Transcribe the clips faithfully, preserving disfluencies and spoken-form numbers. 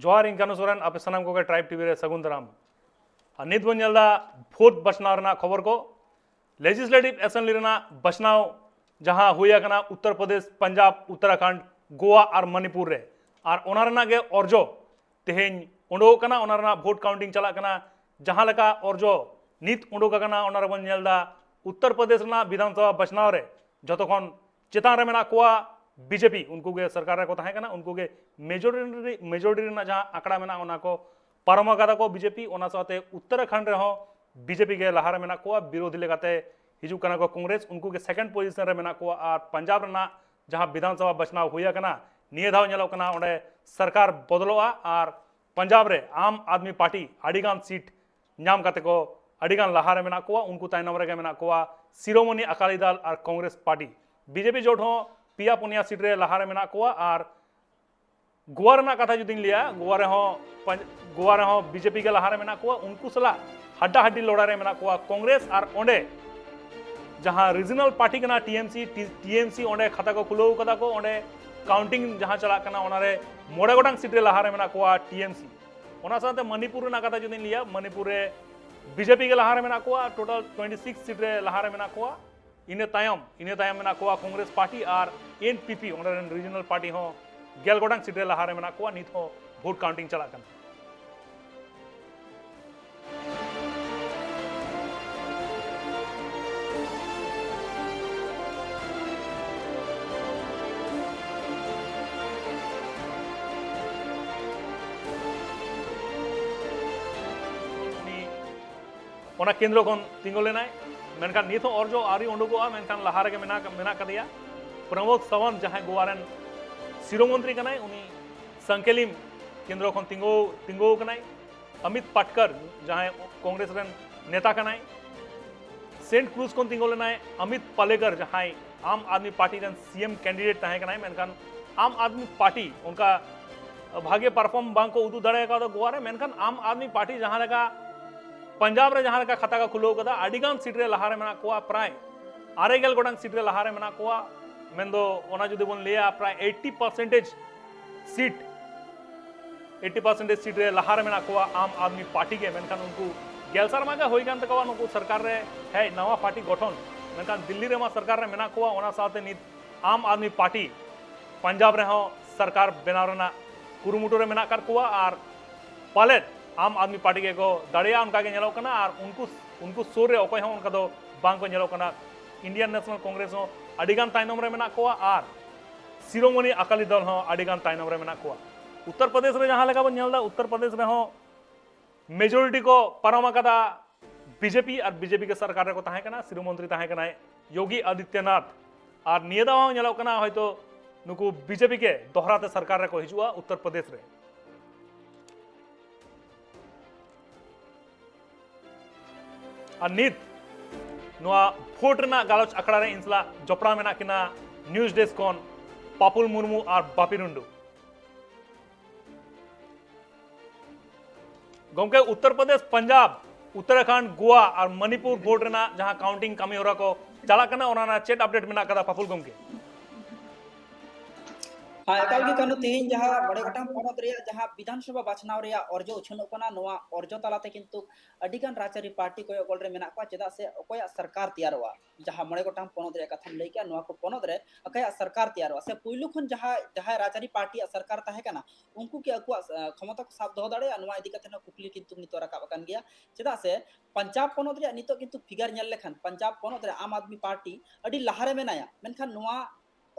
ᱡᱚᱦᱟᱨ, ᱤᱧ ᱠᱟᱹᱱᱩ ᱥᱚᱨᱮᱱ, ᱟᱯᱮ ᱥᱟᱱᱟᱢ ᱠᱚᱜᱮ ᱴᱨᱟᱭᱤᱵᱽ ᱴᱤᱵᱷᱤ ᱨᱮ ᱥᱟᱹᱜᱩᱱ ᱫᱟᱨᱟᱢ᱾ ᱟᱨ ᱱᱤᱛ ᱵᱚᱱ ᱧᱮᱞ ᱮᱫᱟ ᱵᱷᱳᱴ ᱵᱟᱪᱷᱱᱟᱣ ᱨᱮᱱᱟᱜ ᱠᱷᱚᱵᱚᱨ ᱠᱚ᱾ ᱞᱮᱡᱤᱥᱞᱮᱴᱤᱵᱷ ᱮᱥᱮᱢᱵᱞᱤ ᱨᱮᱱᱟᱜ ᱵᱟᱪᱷᱱᱟᱣ ᱡᱟᱦᱟᱸ ᱦᱩᱭ ᱟᱠᱟᱱᱟ ᱩᱛᱛᱚᱨ ᱯᱨᱚᱫᱮᱥ, ᱯᱟᱧᱡᱟᱵᱽ, ᱩᱛᱛᱚᱨᱟᱠᱷᱚᱸᱰ, ᱜᱳᱣᱟ ᱟᱨ ᱢᱚᱱᱤᱯᱩᱨ ᱨᱮ, ᱟᱨ ᱚᱱᱟ ᱨᱮᱱᱟᱜ ᱜᱮ ᱚᱨᱡᱚ ᱛᱮᱦᱮᱧ ᱩᱰᱩᱠᱚᱜ ᱠᱟᱱᱟ, ᱚᱱᱟ ᱨᱮᱱᱟᱜ ᱵᱷᱳᱴ ᱠᱟᱣᱩᱱᱴᱤᱝ ᱪᱟᱞᱟᱜ ᱠᱟᱱᱟ᱾ ᱡᱟᱦᱟᱸ ᱞᱮᱠᱟ ᱚᱨᱡᱚ ᱱᱤᱛ ᱩᱰᱩᱠ ᱟᱠᱟᱱᱟ, ᱚᱱᱟ ᱨᱮᱵᱚᱱ ᱧᱮᱞ ᱮᱫᱟ ᱩᱛᱛᱚᱨ ᱯᱨᱚᱫᱮᱥ ᱨᱮᱱᱟᱜ ᱵᱤᱫᱷᱟᱱ ᱥᱚᱵᱷᱟ ᱵᱟᱪᱷᱱᱟᱣ ᱨᱮ ᱡᱚᱛᱚ ᱠᱷᱚᱱ ᱪᱮᱛᱟᱱ ᱨᱮ ᱢᱮᱱᱟᱜ ᱠᱚᱣᱟ ᱵᱤᱡᱮᱯᱤ, ᱩᱱᱠᱩ ᱜᱮ ᱥᱚᱨᱠᱟᱨ ᱨᱮᱠᱚ ᱛᱟᱦᱮᱸ ᱠᱟᱱᱟ, ᱩᱱᱠᱩ ᱜᱮ ᱢᱮᱡᱚᱨᱤᱴᱤ, ᱢᱮᱡᱚᱨᱤᱴᱤ ᱨᱮᱱᱟᱜ ᱡᱟᱦᱟᱸ ᱟᱸᱠᱲᱟ ᱢᱮᱱᱟᱜᱼᱟ, ᱚᱱᱟ ᱠᱚ ᱯᱟᱨᱚᱢ ᱟᱠᱟᱫᱟ ᱠᱚ ᱵᱤᱡᱮᱯᱤ᱾ ᱚᱱᱟ ᱥᱟᱶᱛᱮ ᱩᱛᱛᱚᱨᱟᱠᱷᱚᱸᱰ ᱨᱮᱦᱚᱸ ᱵᱤᱡᱮᱯᱤ ᱜᱮ ᱞᱟᱦᱟ ᱨᱮ ᱢᱮᱱᱟᱜ ᱠᱚᱣᱟ, ᱵᱤᱨᱳᱫᱷᱤ ᱞᱮᱠᱟᱛᱮ ᱦᱤᱡᱩᱜ ᱠᱟᱱᱟ ᱠᱚ ᱠᱚᱝᱜᱨᱮᱥ, ᱩᱱᱠᱩ ᱜᱮ ᱥᱮᱠᱮᱱᱰ ᱯᱚᱡᱤᱥᱚᱱ ᱨᱮ ᱢᱮᱱᱟᱜ ᱠᱚᱣᱟ᱾ ᱟᱨ ᱯᱟᱧᱡᱟᱵᱽ ᱨᱮᱱᱟᱜ ᱡᱟᱦᱟᱸ ᱵᱤᱫᱷᱟᱱ ᱥᱚᱵᱷᱟ ᱵᱟᱪᱷᱱᱟᱣ ᱦᱩᱭ ᱟᱠᱟᱱᱟ, ᱱᱤᱭᱟᱹ ᱫᱷᱟᱣ ᱧᱮᱞᱚᱜ ᱠᱟᱱᱟ ᱚᱸᱰᱮ ᱥᱚᱨᱠᱟᱨ ᱵᱚᱫᱚᱞᱚᱜᱼᱟ ᱟᱨ ᱯᱟᱧᱡᱟᱵᱽ ᱨᱮ ᱟᱢ ᱟᱫᱢᱤ ᱯᱟᱨᱴᱤ ᱟᱹᱰᱤ ᱜᱟᱱ ᱥᱤᱴ ᱧᱟᱢ ᱠᱟᱛᱮ ᱠᱚ ᱟᱹᱰᱤ ᱜᱟᱱ ᱞᱟᱦᱟ ᱨᱮ ᱢᱮᱱᱟᱜ ᱠᱚᱣᱟ᱾ ᱩᱱᱠᱩ ᱛᱟᱭᱱᱚᱢ ᱨᱮᱜᱮ ᱢᱮᱱᱟᱜ ᱠᱚᱣᱟ ᱥᱤᱨᱳᱢᱚᱱᱤ ᱟᱠᱟᱞᱤ ᱫᱟᱞ ᱟᱨ ᱠᱚᱝᱜᱨᱮᱥ ᱯᱟᱨᱴᱤ᱾ ᱵᱤᱡᱮᱯᱤ ᱡᱳᱴ ᱦᱚᱸ ᱯᱮᱭᱟ ᱯᱩᱱᱭᱟ ᱥᱤᱴ ᱨᱮ ᱞᱟᱦᱟ ᱨᱮ ᱢᱮᱱᱟᱜ ᱠᱚᱣᱟ᱾ ᱟᱨ ᱜᱳᱣᱟ ᱨᱮᱱᱟᱜ ᱠᱟᱛᱷᱟ ᱡᱩᱫᱤᱧ ᱞᱟᱹᱭᱟ, ᱜᱳᱣᱟ ᱨᱮᱦᱚᱸ ᱯᱟᱧ-, ᱜᱳᱣᱟ ᱨᱮᱦᱚᱸ ᱵᱤᱡᱮᱯᱤ ᱜᱮ ᱞᱟᱦᱟ ᱨᱮ ᱢᱮᱱᱟᱜ ᱠᱚᱣᱟ᱾ ᱩᱱᱠᱩ ᱥᱟᱞᱟᱜ ᱦᱟᱰᱰᱟ ᱦᱟᱰᱰᱤ ᱞᱚᱲᱟᱭ ᱨᱮ ᱢᱮᱱᱟᱜ ᱠᱚᱣᱟ ᱠᱚᱝᱜᱨᱮᱥ ᱟᱨ ᱚᱸᱰᱮ ᱡᱟᱦᱟᱸ ᱨᱤᱡᱤᱱᱟᱞ ᱯᱟᱨᱴᱤ ᱠᱟᱱᱟ ᱴᱤ ᱮᱢ ᱥᱤ, ᱴᱤ-, ᱴᱤ ᱮᱢ ᱥᱤ ᱚᱸᱰᱮ ᱠᱷᱟᱛᱟ ᱠᱚ ᱠᱷᱩᱞᱟᱹᱣ ᱠᱟᱫᱟ ᱠᱚ, ᱚᱸᱰᱮ ᱠᱟᱣᱩᱱᱴᱤᱝ ᱡᱟᱦᱟᱸ ᱪᱟᱞᱟᱜ ᱠᱟᱱᱟ, ᱚᱱᱟᱨᱮ ᱢᱚᱬᱮ ᱜᱚᱴᱟᱝ ᱥᱤᱴ ᱨᱮ ᱞᱟᱦᱟ ᱨᱮ ᱢᱮᱱᱟᱜ ᱠᱚᱣᱟ ᱴᱤ ᱮᱢ ᱥᱤ᱾ ᱚᱱᱟ ᱥᱟᱶᱛᱮ ᱢᱚᱱᱤᱯᱩᱨ ᱨᱮᱱᱟᱜ ᱠᱟᱛᱷᱟ ᱡᱩᱫᱤᱧ ᱞᱟᱹᱭᱟ, ᱢᱚᱱᱤᱯᱩᱨ ᱨᱮ ᱵᱤᱡᱮᱯᱤ ᱜᱮ ᱞᱟᱦᱟ ᱨᱮ ᱢᱮᱱᱟᱜ ᱠᱚᱣᱟ, ᱴᱳᱴᱟᱞ ᱴᱩᱭᱮᱱᱴᱤ ᱥᱤᱠᱥ ᱥᱤᱴ ᱨᱮ ᱞᱟᱦᱟ ᱨᱮ ᱢᱮᱱᱟᱜ ᱠᱚᱣᱟ᱾ ᱤᱱᱟᱹ ᱛᱟᱭᱚᱢ, ᱤᱱᱟᱹ ᱛᱟᱭᱚᱢ ᱢᱮᱱᱟᱜ ᱠᱚᱣᱟ ᱠᱚᱝᱜᱨᱮᱥ ᱯᱟᱨᱴᱤ ᱟᱨ ᱮᱱ ᱯᱤ ᱯᱤ, ᱚᱸᱰᱮ ᱨᱮᱱ ᱨᱤᱡᱤᱱᱟᱞ ᱯᱟᱨᱴᱤ ᱦᱚᱸ ᱜᱮᱞ ᱜᱚᱴᱟᱝ ᱥᱤᱴ ᱨᱮ ᱞᱟᱦᱟ ᱨᱮ ᱢᱮᱱᱟᱜ ᱠᱚᱣᱟ᱾ ᱱᱤᱛ ᱦᱚᱸ ᱵᱷᱳᱴ ᱠᱟᱣᱩᱱᱴᱤᱝ ᱪᱟᱞᱟᱜ ᱠᱟᱱᱟ᱾ ᱩᱱᱤ ᱚᱱᱟ ᱠᱮᱱᱫᱨᱚ ᱠᱷᱚᱱ ᱛᱤᱸᱜᱩ ᱞᱮᱱᱟᱭ, ᱢᱮᱱᱠᱷᱟᱱ ᱱᱤᱛ ᱦᱚᱸ ᱚᱨᱡᱚ ᱟᱹᱣᱨᱤ ᱩᱰᱩᱠᱚᱜᱼᱟ, ᱢᱮᱱᱠᱷᱟᱱ ᱞᱟᱦᱟ ᱨᱮᱜᱮ ᱢᱮᱱᱟᱜ, ᱢᱮᱱᱟᱜ ᱠᱟᱫᱮᱭᱟ᱾ ᱯᱨᱚᱢᱳᱫ ᱥᱟᱣᱟᱱᱛ, ᱡᱟᱦᱟᱸᱭ ᱜᱳᱣᱟ ᱨᱮᱱ ᱥᱤᱨᱟᱹ ᱢᱚᱱᱛᱨᱤ ᱠᱟᱱᱟᱭ, ᱩᱱᱤ ᱥᱟᱝᱠᱮᱞᱤᱢ ᱠᱮᱱᱫᱨᱚ ᱠᱷᱚᱱ ᱛᱤᱸᱜᱩ, ᱛᱤᱸᱜᱩ ᱠᱟᱱᱟᱭ᱾ ᱟᱢᱤᱛ ᱯᱟᱴᱠᱟᱨ, ᱡᱟᱦᱟᱸᱭ ᱠᱚᱝᱜᱨᱮᱥ ᱨᱮᱱ ᱱᱮᱛᱟ ᱠᱟᱱᱟᱭ᱾ ᱥᱮᱱᱴ ᱠᱨᱩᱡᱽ ᱠᱷᱚᱱ ᱛᱤᱸᱜᱩ ᱞᱮᱱᱟᱭ ᱟᱢᱤᱛ ᱯᱟᱞᱮᱠᱟᱨ, ᱡᱟᱦᱟᱸᱭ ᱟᱢ ᱟᱫᱢᱤ ᱯᱟᱨᱴᱤ ᱨᱮᱱ ᱥᱤ ᱮᱢ ᱠᱮᱱᱰᱤᱰᱮᱴ ᱛᱟᱦᱮᱸ ᱠᱟᱱᱟᱭ, ᱢᱮᱱᱠᱷᱟᱱ ᱟᱢ ᱟᱫᱢᱤ ᱯᱟᱨᱴᱤ ᱚᱱᱠᱟ ᱵᱷᱟᱜᱮ ᱯᱟᱨᱯᱷᱚᱨᱢ ᱵᱟᱝ ᱠᱚ ᱩᱫᱩᱜ ᱫᱟᱲᱮ ᱠᱟᱣᱫᱟ ᱜᱳᱣᱟ ᱨᱮ᱾ ᱢᱮᱱᱠᱷᱟᱱ ᱟᱢ ᱟᱫᱢᱤ ᱯᱟᱨᱴᱤ ᱡᱟᱦᱟᱸ ᱞᱮᱠᱟ ᱯᱟᱧᱡᱟᱵᱽ ᱨᱮ ᱡᱟᱦᱟᱸ ᱞᱮᱠᱟ ᱠᱷᱟᱛᱟ ᱠᱚ ᱠᱷᱩᱞᱟᱹᱣ ᱠᱟᱫᱟ, ᱟᱹᱰᱤ ᱜᱟᱱ ᱥᱤᱴ ᱨᱮ ᱞᱟᱦᱟ ᱨᱮ ᱢᱮᱱᱟᱜ ᱠᱚᱣᱟ, ᱯᱨᱟᱭ ᱟᱨᱮ ᱜᱮᱞ ᱜᱚᱴᱟᱝ ᱥᱤᱴ ᱨᱮ ᱞᱟᱦᱟ ᱨᱮ ᱢᱮᱱᱟᱜ ᱠᱚᱣᱟ᱾ ᱢᱮᱱᱫᱚ ᱚᱱᱟ ᱡᱩᱫᱤ ᱵᱚᱱ ᱞᱟᱹᱭᱟ, ᱯᱨᱟᱭ eighty percentage seat eighty percentage seat ᱨᱮ ᱞᱟᱦᱟ ᱨᱮ ᱢᱮᱱᱟᱜ ᱠᱚᱣᱟ ᱟᱢ ᱟᱫᱢᱤ ᱯᱟᱨᱴᱤ ᱜᱮ, ᱢᱮᱱᱠᱷᱟᱱ ᱩᱱᱠᱩ ᱜᱮᱞ ᱥᱮᱨᱢᱟ ᱜᱮ ᱦᱩᱭ ᱠᱟᱱ ᱛᱟᱠᱚᱣᱟ ᱱᱩᱠᱩ ᱥᱚᱨᱠᱟᱨ ᱨᱮ ᱦᱮᱡ, ᱱᱟᱣᱟ ᱯᱟᱨᱴᱤ ᱜᱚᱴᱷᱚᱱ, ᱢᱮᱱᱠᱷᱟᱱ ᱫᱤᱞᱞᱤ ᱨᱮᱢᱟ ᱥᱚᱨᱠᱟᱨ ᱨᱮ ᱢᱮᱱᱟᱜ ᱠᱚᱣᱟ, ᱚᱱᱟ ᱥᱟᱶᱛᱮ ᱱᱤᱛ ᱟᱢ ᱟᱫᱢᱤ ᱯᱟᱨᱴᱤ ᱯᱟᱧᱡᱟᱵᱽ ᱨᱮᱦᱚᱸ ᱥᱚᱨᱠᱟᱨ ᱵᱮᱱᱟᱣ ᱨᱮᱱᱟᱜ ᱠᱩᱨᱩᱢᱩᱴᱩ ᱨᱮ ᱢᱮᱱᱟᱜ ᱟᱠᱟᱫ ᱠᱚᱣᱟ ᱟᱨ ᱯᱟᱞᱮᱫ ᱟᱢ ᱟᱫᱢᱤ ᱯᱟᱨᱴᱤ ᱜᱮᱠᱚ ᱫᱟᱲᱮᱭᱟᱜᱼᱟ, ᱚᱱᱠᱟ ᱜᱮ ᱧᱮᱞᱚᱜ ᱠᱟᱱᱟ᱾ ᱟᱨ ᱩᱱᱠᱩ, ᱩᱱᱠᱩ ᱥᱩᱨ ᱨᱮ ᱚᱠᱚᱭ ᱦᱚᱸ ᱚᱱᱠᱟ ᱫᱚ ᱵᱟᱝ ᱠᱚ ᱧᱮᱞᱚᱜ ᱠᱟᱱᱟ᱾ ᱤᱱᱰᱤᱭᱟᱱ ᱱᱮᱥᱱᱟᱞ ᱠᱚᱝᱜᱨᱮᱥ ᱦᱚᱸ ᱟᱹᱰᱤ ᱜᱟᱱ ᱛᱟᱭᱱᱚᱢ ᱨᱮ ᱢᱮᱱᱟᱜ ᱠᱚᱣᱟ ᱟᱨ ᱥᱤᱨᱳᱢᱚᱱᱤ ᱟᱠᱟᱞᱤ ᱫᱚᱞ ᱦᱚᱸ ᱟᱹᱰᱤ ᱜᱟᱱ ᱛᱟᱭᱱᱚᱢ ᱨᱮ ᱢᱮᱱᱟᱜ ᱠᱚᱣᱟ᱾ ᱩᱛᱛᱚᱨ ᱯᱨᱚᱫᱮᱥ ᱨᱮ ᱡᱟᱦᱟᱸ ᱞᱮᱠᱟ ᱵᱚᱱ ᱧᱮᱞ ᱮᱫᱟ, ᱩᱛᱛᱚᱨ ᱯᱨᱚᱫᱮᱥ ᱨᱮᱦᱚᱸ ᱢᱮᱡᱚᱨᱤᱴᱤ ᱠᱚ ᱯᱟᱨᱚᱢ ᱟᱠᱟᱫᱟ ᱵᱤᱡᱮᱯᱤ, ᱟᱨ ᱵᱤᱡᱮᱯᱤ ᱜᱮ ᱥᱚᱨᱠᱟᱨ ᱨᱮᱠᱚ ᱛᱟᱦᱮᱸ ᱠᱟᱱᱟ, ᱥᱤᱨᱟᱹ ᱢᱚᱱᱛᱨᱤ ᱛᱟᱦᱮᱸ ᱠᱟᱱᱟᱭ ᱭᱳᱜᱤ ᱟᱫᱤᱛᱭᱚᱱᱟᱛᱷ᱾ ᱟᱨ ᱱᱤᱭᱟᱹ ᱫᱷᱟᱣ ᱦᱚᱸ ᱧᱮᱞᱚᱜ ᱠᱟᱱᱟ ᱦᱚᱭᱛᱳ ᱱᱩᱠᱩ ᱵᱤᱡᱮᱯᱤ ᱜᱮ ᱫᱚᱦᱲᱟ ᱛᱮ ᱥᱚᱨᱠᱟᱨ ᱨᱮᱠᱚ ᱦᱤᱡᱩᱜᱼᱟ ᱩᱛᱛᱚᱨ ᱯᱨᱚᱫᱮᱥ ᱨᱮ᱾ ᱟᱨ ᱱᱤᱛ ᱱᱚᱣᱟ ᱵᱷᱳᱴ ᱨᱮᱱᱟᱜ ᱜᱟᱞᱚᱪ ᱟᱠᱷᱲᱟ ᱨᱮ ᱤᱧ ᱥᱟᱞᱟᱜ ᱡᱚᱯᱲᱟᱣ ᱢᱮᱱᱟᱜ ᱠᱤᱱᱟ ᱱᱤᱭᱩᱡᱽ ᱰᱮᱥᱠ ᱠᱷᱚᱱ ᱯᱟᱯᱩᱞ ᱢᱩᱨᱢᱩ ᱟᱨ ᱵᱟᱯᱤ ᱴᱩᱰᱩ᱾ ᱜᱚᱢᱠᱮ, ᱩᱛᱛᱚᱨ ᱯᱨᱚᱫᱮᱥ, ᱯᱟᱧᱡᱟᱵᱽ, ᱩᱛᱛᱚᱨᱟᱠᱷᱚᱸᱰ, ᱜᱳᱣᱟ ᱟᱨ ᱢᱚᱱᱤᱯᱩᱨ ᱵᱷᱳᱴ ᱨᱮᱱᱟᱜ ᱡᱟᱦᱟᱸ ᱠᱟᱣᱩᱱᱴᱤᱝ ᱠᱟᱹᱢᱤ ᱦᱚᱨᱟ ᱠᱚ ᱪᱟᱞᱟᱜ ᱠᱟᱱᱟ, ᱚᱱᱟ ᱨᱮᱱᱟᱜ ᱪᱮᱫ ᱟᱯᱰᱮᱴ ᱢᱮᱱᱟᱜ ᱠᱟᱫᱟ ᱯᱟᱯᱩᱞ ᱜᱚᱢᱠᱮ? ᱦᱮᱸ, ᱮᱠᱟᱞ ᱜᱮ ᱠᱟᱹᱱᱩ, ᱛᱮᱦᱮᱧ ᱡᱟᱦᱟᱸ ᱢᱚᱬᱮ ᱜᱚᱴᱟᱝ ᱯᱚᱱᱚᱛ ᱨᱮᱭᱟᱜ ᱡᱟᱦᱟᱸ ᱵᱤᱫᱷᱟᱱ ᱥᱚᱵᱷᱟ ᱵᱟᱪᱷᱱᱟᱣ ᱨᱮᱭᱟᱜ ᱚᱨᱡᱚ ᱩᱪᱷᱟᱹᱱᱚᱜ ᱠᱟᱱᱟ, ᱱᱚᱣᱟ ᱚᱨᱡᱚ ᱛᱟᱞᱟᱛᱮ ᱠᱤᱱᱛᱩ ᱟᱹᱰᱤ ᱜᱟᱱ ᱨᱟᱡᱽᱟᱹᱨᱤ ᱯᱟᱨᱴᱤ ᱠᱚᱭᱚᱜ ᱜᱚᱞ ᱨᱮ ᱢᱮᱱᱟᱜ ᱠᱚᱣᱟ, ᱪᱮᱫᱟᱜ ᱥᱮ ᱚᱠᱚᱭᱟᱜ ᱥᱚᱨᱠᱟᱨ ᱛᱮᱭᱟᱨᱚᱜᱼᱟ᱾ ᱡᱟᱦᱟᱸ ᱢᱚᱬᱮ ᱜᱚᱴᱟᱝ ᱯᱚᱱᱚᱛ ᱨᱮᱭᱟᱜ ᱠᱟᱛᱷᱟᱢ ᱞᱟᱹᱭ ᱠᱮᱜᱼᱟ, ᱱᱚᱣᱟ ᱠᱚ ᱯᱚᱱᱚᱛ ᱨᱮ ᱚᱠᱚᱭᱟᱜ ᱥᱚᱨᱠᱟᱨ ᱛᱮᱭᱟᱨᱚᱜᱼᱟ, ᱥᱮ ᱯᱩᱭᱞᱩ ᱠᱷᱚᱱ ᱡᱟᱦᱟᱸ, ᱡᱟᱦᱟᱸᱭ ᱨᱟᱡᱽᱟᱹᱨᱤ ᱯᱟᱨᱴᱤᱭᱟᱜ ᱥᱚᱨᱠᱟᱨ ᱛᱟᱦᱮᱸ ᱠᱟᱱᱟ, ᱩᱱᱠᱩ ᱠᱤ ᱟᱠᱚᱣᱟᱜ, ᱟᱸ, ᱠᱷᱚᱢᱚᱛᱟ ᱠᱚ ᱥᱟᱵ ᱫᱚᱦᱚ ᱫᱟᱲᱮᱭᱟᱜᱼᱟ? ᱱᱚᱣᱟ ᱤᱫᱤ ᱠᱟᱛᱮ ᱦᱚᱸ ᱠᱩᱠᱞᱤ ᱠᱤᱱᱛᱩ ᱱᱤᱛᱚᱜ ᱨᱟᱠᱟᱵ ᱟᱠᱟᱱ ᱜᱮᱭᱟ᱾ ᱪᱮᱫᱟᱜ ᱥᱮ ᱯᱟᱧᱡᱟᱵᱽ ᱯᱚᱱᱚᱛ ᱨᱮᱭᱟᱜ ᱱᱤᱛᱚᱜ ᱠᱤᱱᱛᱩ ᱯᱷᱤᱜᱟᱨ ᱧᱮᱞ ᱞᱮᱠᱷᱟᱱ, ᱯᱟᱧᱡᱟᱵᱽ ᱯᱚᱱᱚᱛ ᱨᱮ ᱟᱢ ᱟᱫᱢᱤ ᱯᱟᱨᱴᱤ ᱟᱹᱰᱤ ᱞᱟᱦᱟ ᱨᱮ ᱢᱮᱱᱟᱭᱟ, ᱢᱮᱱᱠᱷᱟᱱ ᱱᱚᱣᱟ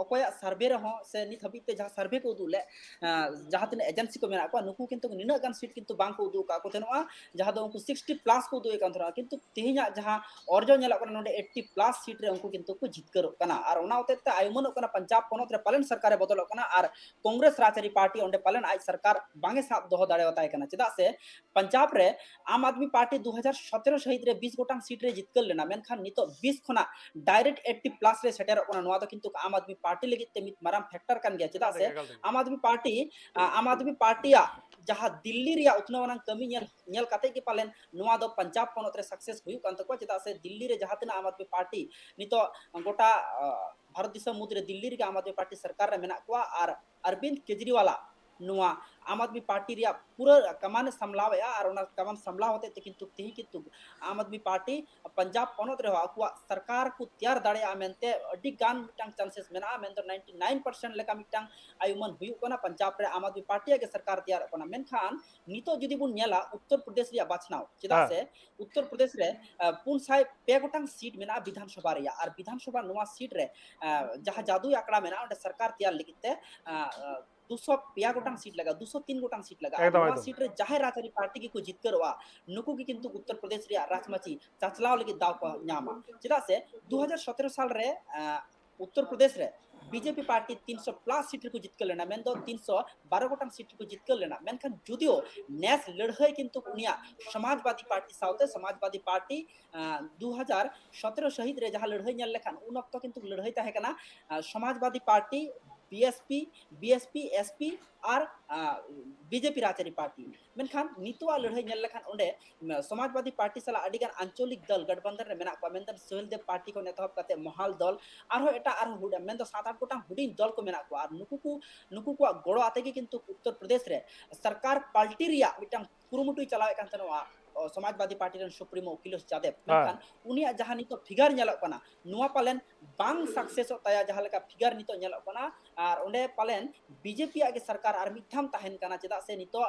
ᱚᱠᱚᱭᱟᱜ ᱥᱟᱨᱵᱷᱮ ᱨᱮᱦᱚᱸ, ᱥᱮ ᱱᱤᱛ ᱦᱟᱹᱵᱤᱡ ᱛᱮ ᱡᱟᱦᱟᱸ ᱥᱟᱨᱵᱷᱮ ᱠᱚ ᱩᱫᱩᱜ ᱞᱮᱫ, ᱟᱸ, ᱡᱟᱦᱟᱸ ᱛᱤᱱᱟᱹᱜ ᱮᱡᱮᱱᱥᱤ ᱠᱚ ᱢᱮᱱᱟᱜ ᱠᱚᱣᱟ, ᱱᱩᱠᱩ ᱠᱤᱱᱛᱩ ᱱᱤᱱᱟᱹᱜ ᱜᱟᱱ ᱥᱤᱴ ᱠᱤᱱᱛᱩ ᱵᱟᱝ ᱠᱚ ᱩᱫᱩᱜ ᱟᱠᱟᱫ ᱠᱚ ᱛᱟᱦᱮᱱᱚᱜᱼᱟ, ᱡᱟᱦᱟᱸ ᱫᱚ ᱩᱱᱠᱩ ᱥᱤᱠᱥᱴᱤ ᱯᱞᱟᱥ ᱠᱚ ᱩᱫᱩᱜ ᱮᱫ ᱠᱟᱱ ᱛᱟᱦᱮᱱᱚᱜᱼᱟ᱾ ᱠᱤᱱᱛᱩ ᱛᱮᱦᱮᱧᱟᱜ ᱡᱟᱦᱟᱸ ᱚᱨᱡᱚ ᱧᱮᱞᱚᱜ ᱠᱟᱱᱟ, ᱱᱚᱰᱮ ᱮᱭᱤᱴᱴᱤ ᱯᱞᱟᱥ ᱥᱤᱴ ᱨᱮ ᱩᱱᱠᱩ ᱠᱤᱱᱛᱩ ᱠᱚ ᱡᱤᱛᱠᱟᱹᱨᱚᱜ ᱠᱟᱱᱟ᱾ ᱟᱨ ᱚᱱᱟ ᱦᱚᱛᱮᱡ ᱛᱮ ᱟᱭᱩᱢᱟᱹᱱᱚᱜ ᱠᱟᱱᱟ, ᱯᱟᱧᱡᱟᱵᱽ ᱯᱚᱱᱚᱛ ᱨᱮ ᱯᱟᱞᱮᱱ ᱥᱚᱨᱠᱟᱨᱮ ᱵᱚᱫᱚᱞᱚᱜ ᱠᱟᱱᱟ ᱟᱨ ᱠᱚᱝᱜᱨᱮᱥ ᱨᱟᱡᱽᱟᱹᱨᱤ ᱯᱟᱨᱴᱤ ᱚᱸᱰᱮ ᱯᱟᱞᱮᱱ ᱟᱡ ᱥᱚᱨᱠᱟᱨ ᱵᱟᱝ ᱮ ᱥᱟᱵ ᱫᱚᱦᱚ ᱫᱟᱲᱮᱭᱟᱛᱟᱭ ᱠᱟᱱᱟ᱾ ᱪᱮᱫᱟᱜ ᱥᱮ ᱯᱟᱧᱡᱟᱵᱽ ᱨᱮ ᱟᱢ ᱟᱫᱢᱤ ᱯᱟᱨᱴᱤ ᱫᱩ ᱦᱟᱡᱟᱨ ᱥᱚᱛᱮᱨᱚ ᱥᱟᱹᱦᱤᱛ ᱨᱮ ᱵᱤᱥ ᱜᱚᱴᱟᱝ ᱥᱤᱴ ᱨᱮ ᱡᱤᱛᱠᱟᱹᱨ ᱞᱮᱱᱟ, ᱢᱮᱱᱠᱷᱟᱱ ᱱᱤᱛᱚᱜ ᱵᱤᱥ ᱠᱷᱚᱱᱟᱜ ᱰᱟᱭᱨᱮᱠᱴ ᱮᱭᱤᱴᱴᱤ ᱯᱞᱟᱥ ᱨᱮ ᱥᱮᱴᱮᱨᱚᱜ ᱠᱟᱱᱟ᱾ ᱱᱚᱣᱟ ᱫᱚ ᱠᱤᱱᱛᱩ ᱟᱢ ᱟᱫᱢᱤ ᱯᱟᱨᱴᱤ ᱞᱟᱹᱜᱤᱫ ᱛᱮ ᱢᱤᱫ ᱢᱟᱨᱟᱝ ᱯᱷᱮᱠᱴᱟᱨ ᱠᱟᱱ ᱜᱮᱭᱟ᱾ ᱪᱮᱫᱟᱜ ᱥᱮ ᱟᱢ ᱟᱫᱢᱤ ᱯᱟᱨᱴᱤ, ᱟᱢ ᱟᱫᱢᱤ ᱯᱟᱨᱴᱤᱭᱟᱜ ᱡᱟᱦᱟᱸ ᱫᱤᱞᱞᱤ ᱨᱮᱭᱟᱜ ᱩᱛᱱᱟᱹᱣ ᱟᱱᱟᱝ ᱠᱟᱹᱢᱤ ᱧᱮᱞ, ᱧᱮᱞ ᱠᱟᱛᱮ ᱜᱮ ᱯᱟᱞᱮᱱ ᱱᱚᱣᱟ ᱫᱚ ᱯᱟᱧᱡᱟᱵᱽ ᱯᱚᱱᱚᱛ ᱨᱮ ᱥᱟᱠᱥᱮᱥ ᱦᱩᱭᱩᱜ ᱠᱟᱱ ᱛᱟᱠᱚᱣᱟ᱾ ᱪᱮᱫᱟᱜ ᱥᱮ ᱫᱤᱞᱞᱤ ᱨᱮ ᱡᱟᱦᱟᱸ ᱛᱤᱱᱟᱹᱜ ᱟᱢ ᱟᱫᱢᱤ ᱯᱟᱨᱴᱤ ᱱᱤᱛᱚᱜ ᱜᱚᱴᱟ, ᱟᱸ, ᱵᱷᱟᱨᱚᱛ ᱫᱤᱥᱚᱢ ᱢᱩᱫᱽᱨᱮ ᱫᱤᱞᱞᱤ ᱨᱮᱜᱮ ᱟᱢ ᱟᱫᱢᱤ ᱯᱟᱨᱴᱤ ᱥᱚᱨᱠᱟᱨ ᱨᱮ ᱢᱮᱱᱟᱜ ᱠᱚᱣᱟ, ᱟᱨ ᱚᱨᱵᱤᱱᱫ ᱠᱮᱡᱨᱤᱣᱟᱞᱟᱜ ᱱᱚᱣᱟ ᱟᱢ ᱟᱫᱢᱤ ᱯᱟᱨᱴᱤ ᱨᱮᱭᱟᱜ ᱯᱩᱨᱟᱹ ᱠᱟᱢᱟᱱ ᱮ ᱥᱟᱢᱞᱟᱣᱮᱫᱼᱟ, ᱟᱨ ᱚᱱᱟ ᱠᱟᱢᱟᱱ ᱥᱟᱢᱞᱟᱣ ᱦᱚᱛᱮᱡ ᱛᱮ ᱠᱤᱱᱛᱩ ᱛᱮᱦᱮᱧ ᱠᱤᱱᱛᱩ ᱟᱢ ᱟᱫᱢᱤ ᱯᱟᱨᱴᱤ ᱯᱟᱧᱡᱟᱵᱽ ᱯᱚᱱᱚᱛ ᱨᱮᱦᱚᱸ ᱟᱠᱚᱣᱟᱜ ᱥᱚᱨᱠᱟᱨ ᱠᱚ ᱛᱮᱭᱟᱨ ᱫᱟᱲᱮᱭᱟᱜᱼᱟ ᱢᱮᱱᱛᱮ ᱟᱹᱰᱤ ᱜᱟᱱ ᱢᱤᱫᱴᱟᱝ ᱪᱟᱱᱥᱮᱥ ᱢᱮᱱᱟᱜᱼᱟ, ᱢᱮᱱᱫᱚ ᱱᱟᱭᱤᱱᱴᱤ ᱱᱟᱭᱤᱱ ᱯᱟᱨᱥᱮᱱᱴ ᱞᱮᱠᱟ ᱢᱤᱫᱴᱟᱝ ᱟᱭᱩᱢᱟᱹᱱ ᱦᱩᱭᱩᱜ ᱠᱟᱱᱟ ᱯᱟᱧᱡᱟᱵᱽ ᱨᱮ ᱟᱢ ᱟᱫᱢᱤ ᱯᱟᱨᱴᱤᱭᱟᱜ ᱜᱮ ᱥᱚᱨᱠᱟᱨ ᱛᱮᱭᱟᱨᱚᱜ ᱠᱟᱱᱟ᱾ ᱢᱮᱱᱠᱷᱟᱱ ᱱᱤᱛᱚᱜ ᱡᱩᱫᱤ ᱵᱚᱱ ᱧᱮᱞᱟ ᱩᱛᱛᱚᱨ ᱯᱨᱚᱫᱮᱥ ᱨᱮᱭᱟᱜ ᱵᱟᱪᱷᱱᱟᱣ, ᱪᱮᱫᱟᱜ ᱦᱮᱸ᱾ ᱥᱮ ᱩᱛᱛᱚᱨ ᱯᱨᱚᱫᱮᱥ ᱨᱮ ᱟᱸ, ᱯᱩᱱ ᱥᱟᱭ ᱯᱮ ᱜᱚᱴᱟᱝ ᱥᱤᱴ ᱢᱮᱱᱟᱜᱼᱟ ᱵᱤᱫᱷᱟᱱ ᱥᱚᱵᱷᱟ ᱨᱮᱭᱟᱜ, ᱟᱨ ᱵᱤᱫᱷᱟᱱ ᱥᱚᱵᱷᱟ ᱱᱚᱣᱟ ᱥᱤᱴ ᱨᱮ ᱟᱸ, ᱡᱟᱦᱟᱸ ᱡᱟᱫᱩᱭ ᱟᱠᱷᱲᱟ ᱢᱮᱱᱟᱜᱼᱟ ᱚᱸᱰᱮ ᱥᱚᱨᱠᱟᱨ ᱛᱮᱭᱟᱨ ᱞᱟᱹᱜᱤᱫ ᱛᱮ ᱟᱸ, ᱟᱸ, ᱫᱩᱥᱚ ᱯᱮᱭᱟ ᱜᱚᱴᱟᱝ ᱥᱤᱴ ᱞᱟᱜᱟᱜᱼᱟ, ᱫᱩᱥᱚ ᱛᱤᱱ ᱜᱚᱴᱟᱝ ᱥᱤᱴ ᱞᱟᱜᱟᱜᱼᱟ᱾ ᱮᱠᱫᱚᱢ, ᱱᱚᱣᱟ ᱮᱠᱫᱚᱢ᱾ ᱥᱤᱴ ᱨᱮ ᱡᱟᱦᱟᱸᱭ ᱨᱟᱡᱽᱟᱹᱨᱤ ᱯᱟᱨᱴᱤ ᱜᱮᱠᱚ ᱡᱤᱛᱠᱟᱹᱨᱚᱜᱼᱟ, ᱱᱩᱠᱩ ᱜᱮ ᱠᱤᱱᱛᱩ ᱩᱛᱛᱚᱨ ᱯᱨᱚᱫᱮᱥ ᱨᱮᱭᱟᱜ ᱨᱟᱡᱽᱢᱟᱹᱪᱤ ᱪᱟᱪᱞᱟᱣ ᱞᱟᱹᱜᱤᱫ ᱫᱟᱣ ᱠᱚ ᱧᱟᱢᱟ᱾ ᱪᱮᱫᱟᱜ ᱥᱮ ᱫᱩ ᱦᱟᱡᱟᱨ ᱥᱚᱛᱨᱚ ᱥᱟᱞ ᱨᱮ ᱟᱸ, ᱩᱛᱛᱚᱨ ᱯᱨᱚᱫᱮᱥ ᱨᱮ ᱵᱤᱡᱮᱯᱤ ᱯᱟᱨᱴᱤ ᱛᱤᱱᱥᱚ ᱯᱞᱟᱥ ᱥᱤᱴ ᱨᱮᱠᱚ ᱡᱤᱛᱠᱟᱹᱨ ᱞᱮᱱᱟ, ᱢᱮᱱᱫᱚ ᱛᱤᱱᱥᱚ ᱵᱟᱨᱚ ᱜᱚᱴᱟᱝ ᱥᱤᱴ ᱨᱮᱠᱚ ᱡᱤᱛᱠᱟᱹᱨ ᱞᱮᱱᱟ᱾ ᱢᱮᱱᱠᱷᱟᱱ ᱡᱩᱫᱤᱭᱳ ᱱᱮᱥ ᱞᱟᱹᱲᱦᱟᱹᱭ ᱠᱤᱱᱛᱩ ᱩᱱᱤᱭᱟᱜ ᱥᱚᱢᱟᱡᱽᱵᱟᱫᱤ ᱯᱟᱨᱴᱤ ᱥᱟᱶᱛᱮ, ᱥᱚᱢᱟᱡᱽᱵᱟᱫᱤ ᱯᱟᱨᱴᱤ ᱟᱸ, ᱫᱩ ᱦᱟᱡᱟᱨ ᱥᱚᱛᱨᱚ ᱥᱟᱹᱦᱤᱛ ᱨᱮ ᱡᱟᱦᱟᱸ ᱞᱟᱹᱲᱦᱟᱹᱭ ᱧᱮᱞ ᱞᱮᱠᱷᱟᱱ ᱩᱱ ᱚᱠᱛᱚ ᱠᱤᱱᱛᱩ ᱞᱟᱹᱲᱦᱟᱹᱭ ᱛᱟᱦᱮᱸ ᱠᱟᱱᱟ ᱟᱸ, Samajwadi party, B S P, B S P, S P R ᱟᱸ, ᱵᱤᱡᱮᱯᱤ ᱨᱟᱡᱽᱟᱹᱨᱤ ᱯᱟᱨᱴᱤ᱾ ᱢᱮᱱᱠᱷᱟᱱ ᱱᱤᱛᱚᱜᱟᱜ ᱞᱟᱹᱲᱦᱟᱹᱭ ᱧᱮᱞ ᱞᱮᱠᱷᱟᱱ ᱚᱸᱰᱮ ᱩᱸ, ᱥᱚᱢᱟᱡᱽᱵᱟᱫᱤ ᱯᱟᱨᱴᱤ ᱥᱟᱞᱟᱜ ᱟᱹᱰᱤᱜᱟᱱ ᱟᱧᱪᱚᱞᱤᱠ ᱫᱚᱞ ᱜᱚᱴᱵᱚᱱᱫᱷᱚᱱ ᱨᱮ ᱢᱮᱱᱟᱜ ᱠᱚᱣᱟ, ᱢᱮᱱᱫᱚ ᱥᱩᱦᱮᱞᱫᱮᱵ ᱯᱟᱨᱴᱤ ᱠᱷᱚᱱ ᱮᱛᱚᱦᱚᱵ ᱠᱟᱛᱮ ᱢᱚᱦᱟᱞ ᱫᱚᱞ, ᱟᱨᱦᱚᱸ ᱮᱴᱟᱜ ᱟᱨᱦᱚᱸ ᱦᱩᱰᱤᱧ, ᱢᱮᱱᱫᱚ ᱥᱟᱛ ᱟᱴ ᱜᱚᱴᱟᱝ ᱦᱩᱰᱤᱧ ᱫᱚᱞ ᱠᱚ ᱢᱮᱱᱟᱜ ᱠᱚᱣᱟ᱾ ᱟᱨ ᱱᱩᱠᱩ ᱠᱚ ᱱᱩᱠᱩ ᱠᱚᱣᱟᱜ ᱜᱚᱲᱚ ᱟᱛᱮ ᱜᱮ ᱠᱤᱱᱛᱩ ᱩᱛᱛᱚᱨ ᱯᱨᱚᱫᱮᱥ ᱨᱮ ᱥᱚᱨᱠᱟᱨ ᱯᱟᱞᱴᱤ ᱨᱮᱭᱟᱜ ᱢᱤᱫᱴᱟᱝ ᱠᱩᱨᱩᱢᱩᱴᱩᱭ ᱪᱟᱞᱟᱣᱮᱫ ᱠᱟᱱ ᱛᱟᱦᱮᱱᱟ, ᱚ, ᱥᱚᱢᱟᱡᱽᱵᱟᱫᱤ ᱯᱟᱨᱴᱤ ᱨᱮᱱ ᱥᱩᱯᱨᱤᱢᱳ ᱚᱠᱷᱤᱞᱮᱥ ᱡᱟᱫᱮᱵ᱾ ᱦᱮᱸ᱾ ᱢᱮᱱᱠᱷᱟᱱ ᱩᱱᱤᱭᱟᱜ ᱡᱟᱦᱟᱸ ᱱᱤᱛᱚᱜ ᱯᱷᱤᱜᱟᱨ ᱧᱮᱞᱚᱜ ᱠᱟᱱᱟ, ᱱᱚᱣᱟ ᱯᱟᱞᱮᱱ ᱵᱟᱝ ᱥᱟᱠᱥᱮᱥᱚᱜ ᱛᱟᱭᱟ, ᱡᱟᱦᱟᱸ ᱞᱮᱠᱟ ᱯᱷᱤᱜᱟᱨ ᱱᱤᱛᱚᱜ ᱧᱮᱞᱚᱜ ᱠᱟᱱᱟ᱾ ᱟᱨ ᱚᱸᱰᱮ ᱯᱟᱞᱮᱱ ᱵᱤᱡᱮᱯᱤ ᱟᱜ ᱜᱮ ᱥᱚᱨᱠᱟᱨ ᱟᱨ ᱢᱤᱫ ᱫᱷᱟᱢ ᱛᱟᱦᱮᱱ ᱠᱟᱱᱟ, ᱪᱮᱫᱟᱜ ᱥᱮ ᱱᱤᱛᱚᱜ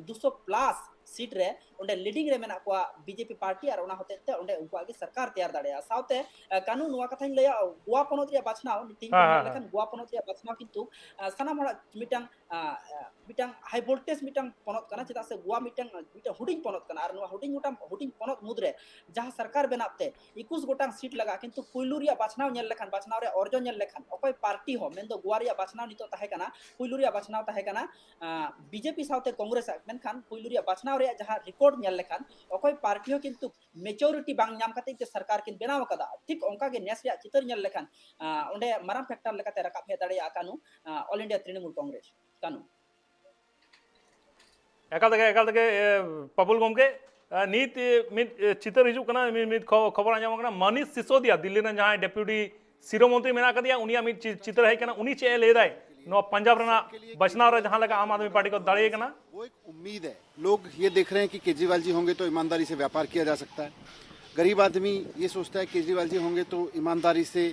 ᱫᱩᱥᱚ ᱯᱞᱟᱥ ᱥᱤᱴ ᱨᱮ ᱚᱸᱰᱮ ᱞᱤᱰᱤᱝ ᱨᱮ ᱢᱮᱱᱟᱜ ᱠᱚᱣᱟ ᱵᱤᱡᱮᱯᱤ ᱯᱟᱨᱴᱤ, ᱟᱨ ᱚᱱᱟ ᱦᱚᱛᱮᱡ ᱛᱮ ᱚᱸᱰᱮ ᱩᱱᱠᱩᱣᱟᱜ ᱜᱮ ᱥᱚᱨᱠᱟᱨ ᱛᱮᱭᱟᱨ ᱫᱟᱲᱮᱭᱟᱜᱼᱟ᱾ ᱥᱟᱶᱛᱮ, ᱮ, ᱠᱟᱹᱱᱩ, ᱱᱚᱣᱟ ᱠᱟᱛᱷᱟᱧ ᱞᱟᱹᱭᱟ, ᱜᱳᱣᱟ ᱯᱚᱱᱚᱛ ᱨᱮᱭᱟᱜ ᱵᱟᱪᱷᱱᱟᱣ ᱛᱮᱦᱮᱧ ᱦᱮᱸ, ᱵᱚᱱ ᱧᱮᱞ ᱦᱮᱸ, ᱞᱮᱠᱷᱟᱱ ᱜᱳᱣᱟ ᱯᱚᱱᱚᱛ ᱨᱮᱭᱟᱜ ᱵᱟᱪᱷᱱᱟᱣ ᱠᱤᱱᱛᱩ, ᱮ, ᱥᱟᱱᱟᱢ ᱦᱚᱲᱟᱜ ᱢᱤᱫᱴᱟᱝ, ᱮ, ᱮ, ᱢᱤᱫᱴᱟᱝ ᱦᱟᱭ ᱵᱷᱳᱞᱴᱮᱡᱽ ᱢᱤᱫᱴᱟᱝ ᱯᱚᱱᱚᱛ ᱠᱟᱱᱟ, ᱪᱮᱫᱟᱜ ᱥᱮ ᱜᱳᱣᱟ ᱢᱤᱫᱴᱟᱝ, ᱢᱤᱫᱴᱟᱝ ᱦᱩᱰᱤᱧ ᱯᱚᱱᱚᱛ ᱠᱟᱱᱟ, ᱟᱨ ᱱᱚᱣᱟ ᱦᱩᱰᱤᱧ ᱢᱚᱴᱟᱝ ᱦᱩᱰᱤᱧ ᱯᱚᱱᱚᱛ ᱢᱩᱫᱽᱨᱮ ᱡᱟᱦᱟᱸ ᱥᱚᱨᱠᱟᱨ ᱵᱮᱱᱟᱣ ᱛᱮ ᱮᱠᱩᱥ ᱜᱚᱴᱟᱝ ᱥᱤᱴ ᱞᱟᱜᱟᱜᱼᱟ, ᱠᱤᱱᱛᱩ ᱯᱩᱭᱞᱩ ᱨᱮᱭᱟᱜ ᱵᱟᱪᱷᱱᱟᱣ ᱧᱮᱞ ᱞᱮᱠᱷᱟᱱ, ᱵᱟᱪᱷᱱᱟᱣ ᱨᱮᱭᱟᱜ ᱚᱨᱡᱚ ᱧᱮᱞ ᱞᱮᱠᱷᱟᱱ, ᱚᱠᱚᱭ ᱯᱟᱨᱴᱤ ᱦᱚᱸ, ᱢᱮᱱᱫᱚ ᱜᱳᱣᱟ ᱨᱮᱭᱟᱜ ᱵᱟᱪᱷᱱᱟᱣ ᱱᱤᱛᱚᱜ ᱛᱟᱦᱮᱸ ᱠᱟᱱᱟ, ᱯᱩᱭᱞᱩ ᱨᱮᱭᱟᱜ ᱵᱟᱪᱷᱱᱟᱣ ᱛᱟᱦᱮᱸ ᱠᱟᱱᱟ, ᱟᱸ, ᱵᱤᱡᱮᱯᱤ ᱥᱟᱶᱛᱮ ᱠᱚᱝᱜᱨᱮᱥ ᱟᱜ, ᱢᱮᱱᱠᱷᱟᱱ ᱯᱩᱭᱞᱩ ᱨᱮᱭᱟᱜ ᱵᱟᱪᱷᱱᱟᱣ ᱨᱮᱭᱟᱜ ᱡᱟᱦᱟᱸ ᱨᱮᱠᱚᱨᱰ ᱧᱮᱞ ᱞᱮᱠᱷᱟᱱ, ᱚᱠᱚᱭ ᱯᱟᱨᱴᱤ ᱦᱚᱸ ᱠᱤᱱᱛᱩ ᱢᱮᱪᱚᱨᱤᱴᱤ ᱵᱟᱝ ᱧᱟᱢ ᱠᱟᱛᱮ ᱜᱮ ᱥᱚᱨᱠᱟᱨ ᱠᱤᱱ ᱵᱮᱱᱟᱣ ᱟᱠᱟᱫᱟ᱾ ᱴᱷᱤᱠ ᱚᱱᱠᱟ ᱜᱮ ᱱᱮᱥ ᱨᱮᱭᱟᱜ ᱪᱤᱛᱟᱹᱨ ᱧᱮᱞ ᱞᱮᱠᱷᱟᱱ, ᱟᱸ, ᱚᱸᱰᱮ ᱢᱟᱨᱟᱝ ᱯᱷᱮᱠᱴᱟᱨ ᱞᱮᱠᱟᱛᱮ ᱨᱟᱠᱟᱵ ᱦᱮᱡ ᱫᱟᱲᱮᱭᱟᱜᱼᱟ ᱠᱟᱹᱱᱩ, ᱟᱸ, ᱚᱞ ᱤᱱᱰᱤᱭᱟ ᱛᱨᱤᱱᱢᱩᱞ ᱠᱚᱝᱜᱨᱮᱥ, ᱠᱟᱹᱱᱩ᱾ ᱮᱠᱟᱞ ᱛᱮᱜᱮ, ᱮᱠᱟᱞ ᱛᱮᱜᱮ, ᱮ, ᱯᱟᱯᱩᱞ ᱜᱚᱢᱠᱮ, ᱮ, ᱱᱤᱛ, ᱮ, ᱢᱤᱫ, ᱮ, ᱪᱤᱛᱟᱹᱨ ᱦᱤᱡᱩᱜ ᱠᱟᱱᱟ, ᱢᱤᱫ, ᱢᱤᱫ ᱠᱷᱚ-, ᱠᱷᱚᱵᱚᱨ ᱟᱸᱡᱚᱢ ᱠᱟᱱᱟ, ᱢᱟᱱᱤᱥ ᱥᱤᱥᱳᱫᱤᱭᱟ, ᱫᱤᱞᱞᱤ ᱨᱮᱱ ᱡᱟᱦᱟᱸᱭ ᱰᱮᱯᱩᱴᱤ ᱥᱤᱨᱟᱹ ᱢᱚᱱᱛᱨᱤ ᱢᱮᱱᱟᱜ ᱟᱠᱟᱫᱮᱭᱟ, ᱩᱱᱤᱭᱟᱜ ᱢᱤᱫ ᱪᱤ-, ᱪᱤᱛᱟᱹᱨ ᱦᱮᱡ ᱠᱟᱱᱟ᱾ ᱩᱱᱤ ᱪᱮᱫ ᱮ ᱞᱟᱹᱭ ᱮᱫᱟᱭ, ᱱᱚᱣᱟ ᱯᱟᱧᱡᱟᱵᱽ ᱨᱮᱱᱟᱜ ᱵᱟᱪᱷᱱᱟᱣ ᱨᱮ ᱡᱟᱦᱟᱸ ᱞᱮᱠᱟ ᱟᱢ ᱟᱫᱢᱤ ᱯᱟᱨᱴᱤ ᱠᱚ ᱫᱟᱲᱮ ᱠᱟᱱᱟ, वो एक उम्मीद है। लोग ये देख रहे हैं कि केजरीवाल जी होंगे तो ईमानदारी से व्यापार किया जा सकता है। गरीब आदमी ये सोचता है केजरीवाल जी होंगे तो ईमानदारी से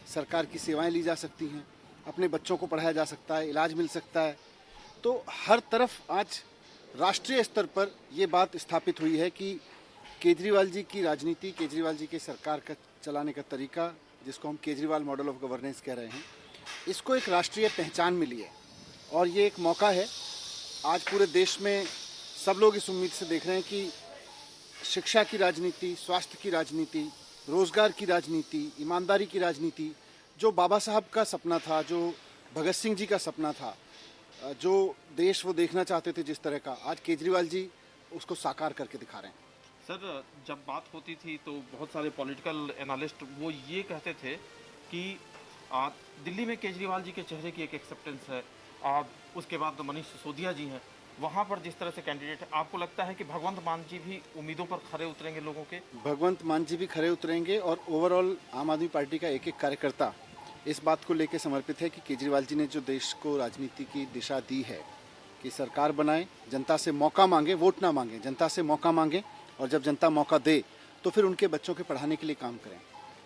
सरकार की सेवाएं ली जा सकती हैं, अपने बच्चों को पढ़ाया जा सकता है, इलाज मिल सकता है। तो हर तरफ आज राष्ट्रीय स्तर पर ये बात स्थापित हुई है कि केजरीवाल जी की राजनीति, केजरीवाल जी के सरकार का चलाने का तरीका, जिसको हम केजरीवाल मॉडल ऑफ गवर्नेंस कह रहे हैं, इसको एक राष्ट्रीय पहचान मिली है। और ये एक मौका है। आज पूरे देश में सब लोग इस उम्मीद से देख रहे हैं कि शिक्षा की राजनीति, स्वास्थ्य की राजनीति, रोजगार की राजनीति, ईमानदारी की राजनीति, जो बाबा साहब का सपना था, जो भगत सिंह जी का सपना था, जो देश वो देखना चाहते थे जिस तरह का, आज केजरीवाल जी उसको साकार करके दिखा रहे हैं। सर, जब बात होती थी तो बहुत सारे पॉलिटिकल एनालिस्ट वो ये कहते थे कि आ, दिल्ली में केजरीवाल जी के चेहरे की एक एक्सेप्टेंस है। आ, उसके बाद मनीष सिसोदिया जी हैं, वहाँ पर जिस तरह से कैंडिडेट है, आपको लगता है कि भगवंत मान जी भी उम्मीदों पर खरे उतरेंगे लोगों के? भगवंत मान जी भी खरे उतरेंगे और ओवरऑल आम आदमी पार्टी का एक एक कार्यकर्ता इस बात को लेकर समर्पित है कि केजरीवाल जी ने जो देश को राजनीति की दिशा दी है कि सरकार बनाए, जनता से मौका मांगे, वोट ना मांगे, जनता से मौका मांगे। और जब जनता मौका दे तो फिर उनके बच्चों के पढ़ाने के लिए काम करें,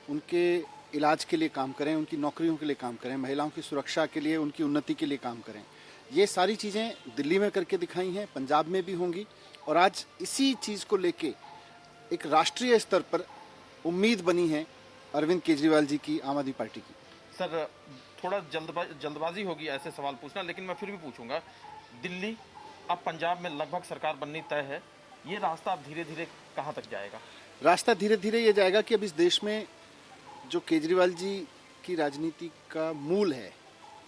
उनके इलाज के लिए काम करें, उनकी नौकरियों के लिए काम करें, महिलाओं की सुरक्षा के लिए, उनकी उन्नति के लिए काम करें। ये सारी चीज़ें दिल्ली में करके दिखाई हैं, पंजाब में भी होंगी। और आज इसी चीज़ को लेके एक राष्ट्रीय स्तर पर उम्मीद बनी है अरविंद केजरीवाल जी की, आम आदमी पार्टी की। सर, थोड़ा जल्दबा जल्दबाजी होगी ऐसे सवाल पूछना, लेकिन मैं फिर भी पूछूंगा। दिल्ली, अब पंजाब में लगभग सरकार बननी तय है, ये रास्ता अब धीरे धीरे कहाँ तक जाएगा? रास्ता धीरे धीरे ये जाएगा कि अब इस देश में जो केजरीवाल जी की राजनीति का मूल है,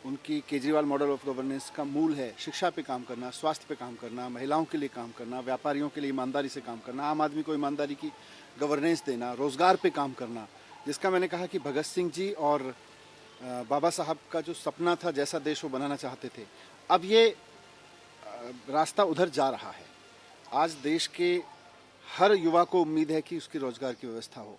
उनकी केजरीवाल मॉडल ऑफ गवर्नेंस का मूल है शिक्षा पे काम करना, स्वास्थ्य पे काम करना, महिलाओं के लिए काम करना, व्यापारियों के लिए ईमानदारी से काम करना, आम आदमी को ईमानदारी की गवर्नेंस देना, रोज़गार पे काम करना, जिसका मैंने कहा कि भगत सिंह जी और अ, बाबा साहब का जो सपना था, जैसा देश वो बनाना चाहते थे, अब ये अ, रास्ता उधर जा रहा है। आज देश के हर युवा को उम्मीद है कि उसकी रोज़गार की व्यवस्था हो।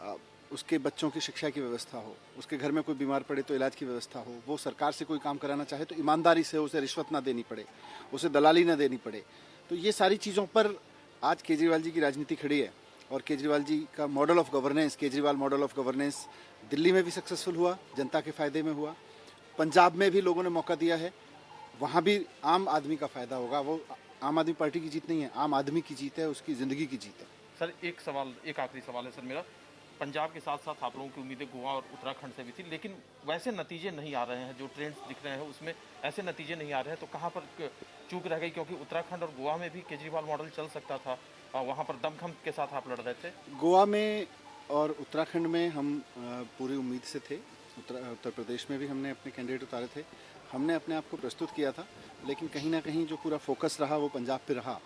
अ, उसके बच्चों की शिक्षा की व्यवस्था हो, उसके घर में कोई बीमार पड़े तो इलाज की व्यवस्था हो, वो सरकार से कोई काम कराना चाहे तो ईमानदारी से, उसे रिश्वत ना देनी पड़े, उसे दलाली ना देनी पड़े। तो ये सारी चीज़ों पर आज केजरीवाल जी की राजनीति खड़ी है। और केजरीवाल जी का model of governance, Kejriwal model of governance Delhi में भी सक्सेसफुल हुआ, जनता के फ़ायदे में हुआ, पंजाब में भी लोगों ने मौका दिया है, वहाँ भी आम आदमी का फ़ायदा होगा। वो आम आदमी पार्टी की जीत नहीं है, आम आदमी की जीत है, उसकी ज़िंदगी की जीत है। सर, एक सवाल, एक आखिरी सवाल है सर मेरा। पंजाब के साथ साथ आप लोगों की उम्मीदें गोवा और उत्तराखंड से भी थी, लेकिन वैसे नतीजे नहीं आ रहे हैं, जो ट्रेंड्स दिख रहे हैं उसमें ऐसे नतीजे नहीं आ रहे हैं, तो कहाँ पर क- चूक रह गई? क्योंकि उत्तराखंड और गोवा में भी केजरीवाल मॉडल चल सकता था, आ, वहाँ पर दमखम के साथ आप लड़ रहे थे। गोवा में और उत्तराखंड में हम अ, पूरी उम्मीद से थे। उत्तर उत्तर प्रदेश में भी हमने अपने कैंडिडेट उतारे थे, हमने अपने आप को प्रस्तुत किया था, लेकिन कहीं ना कहीं जो पूरा फोकस रहा वो पंजाब पे रहा।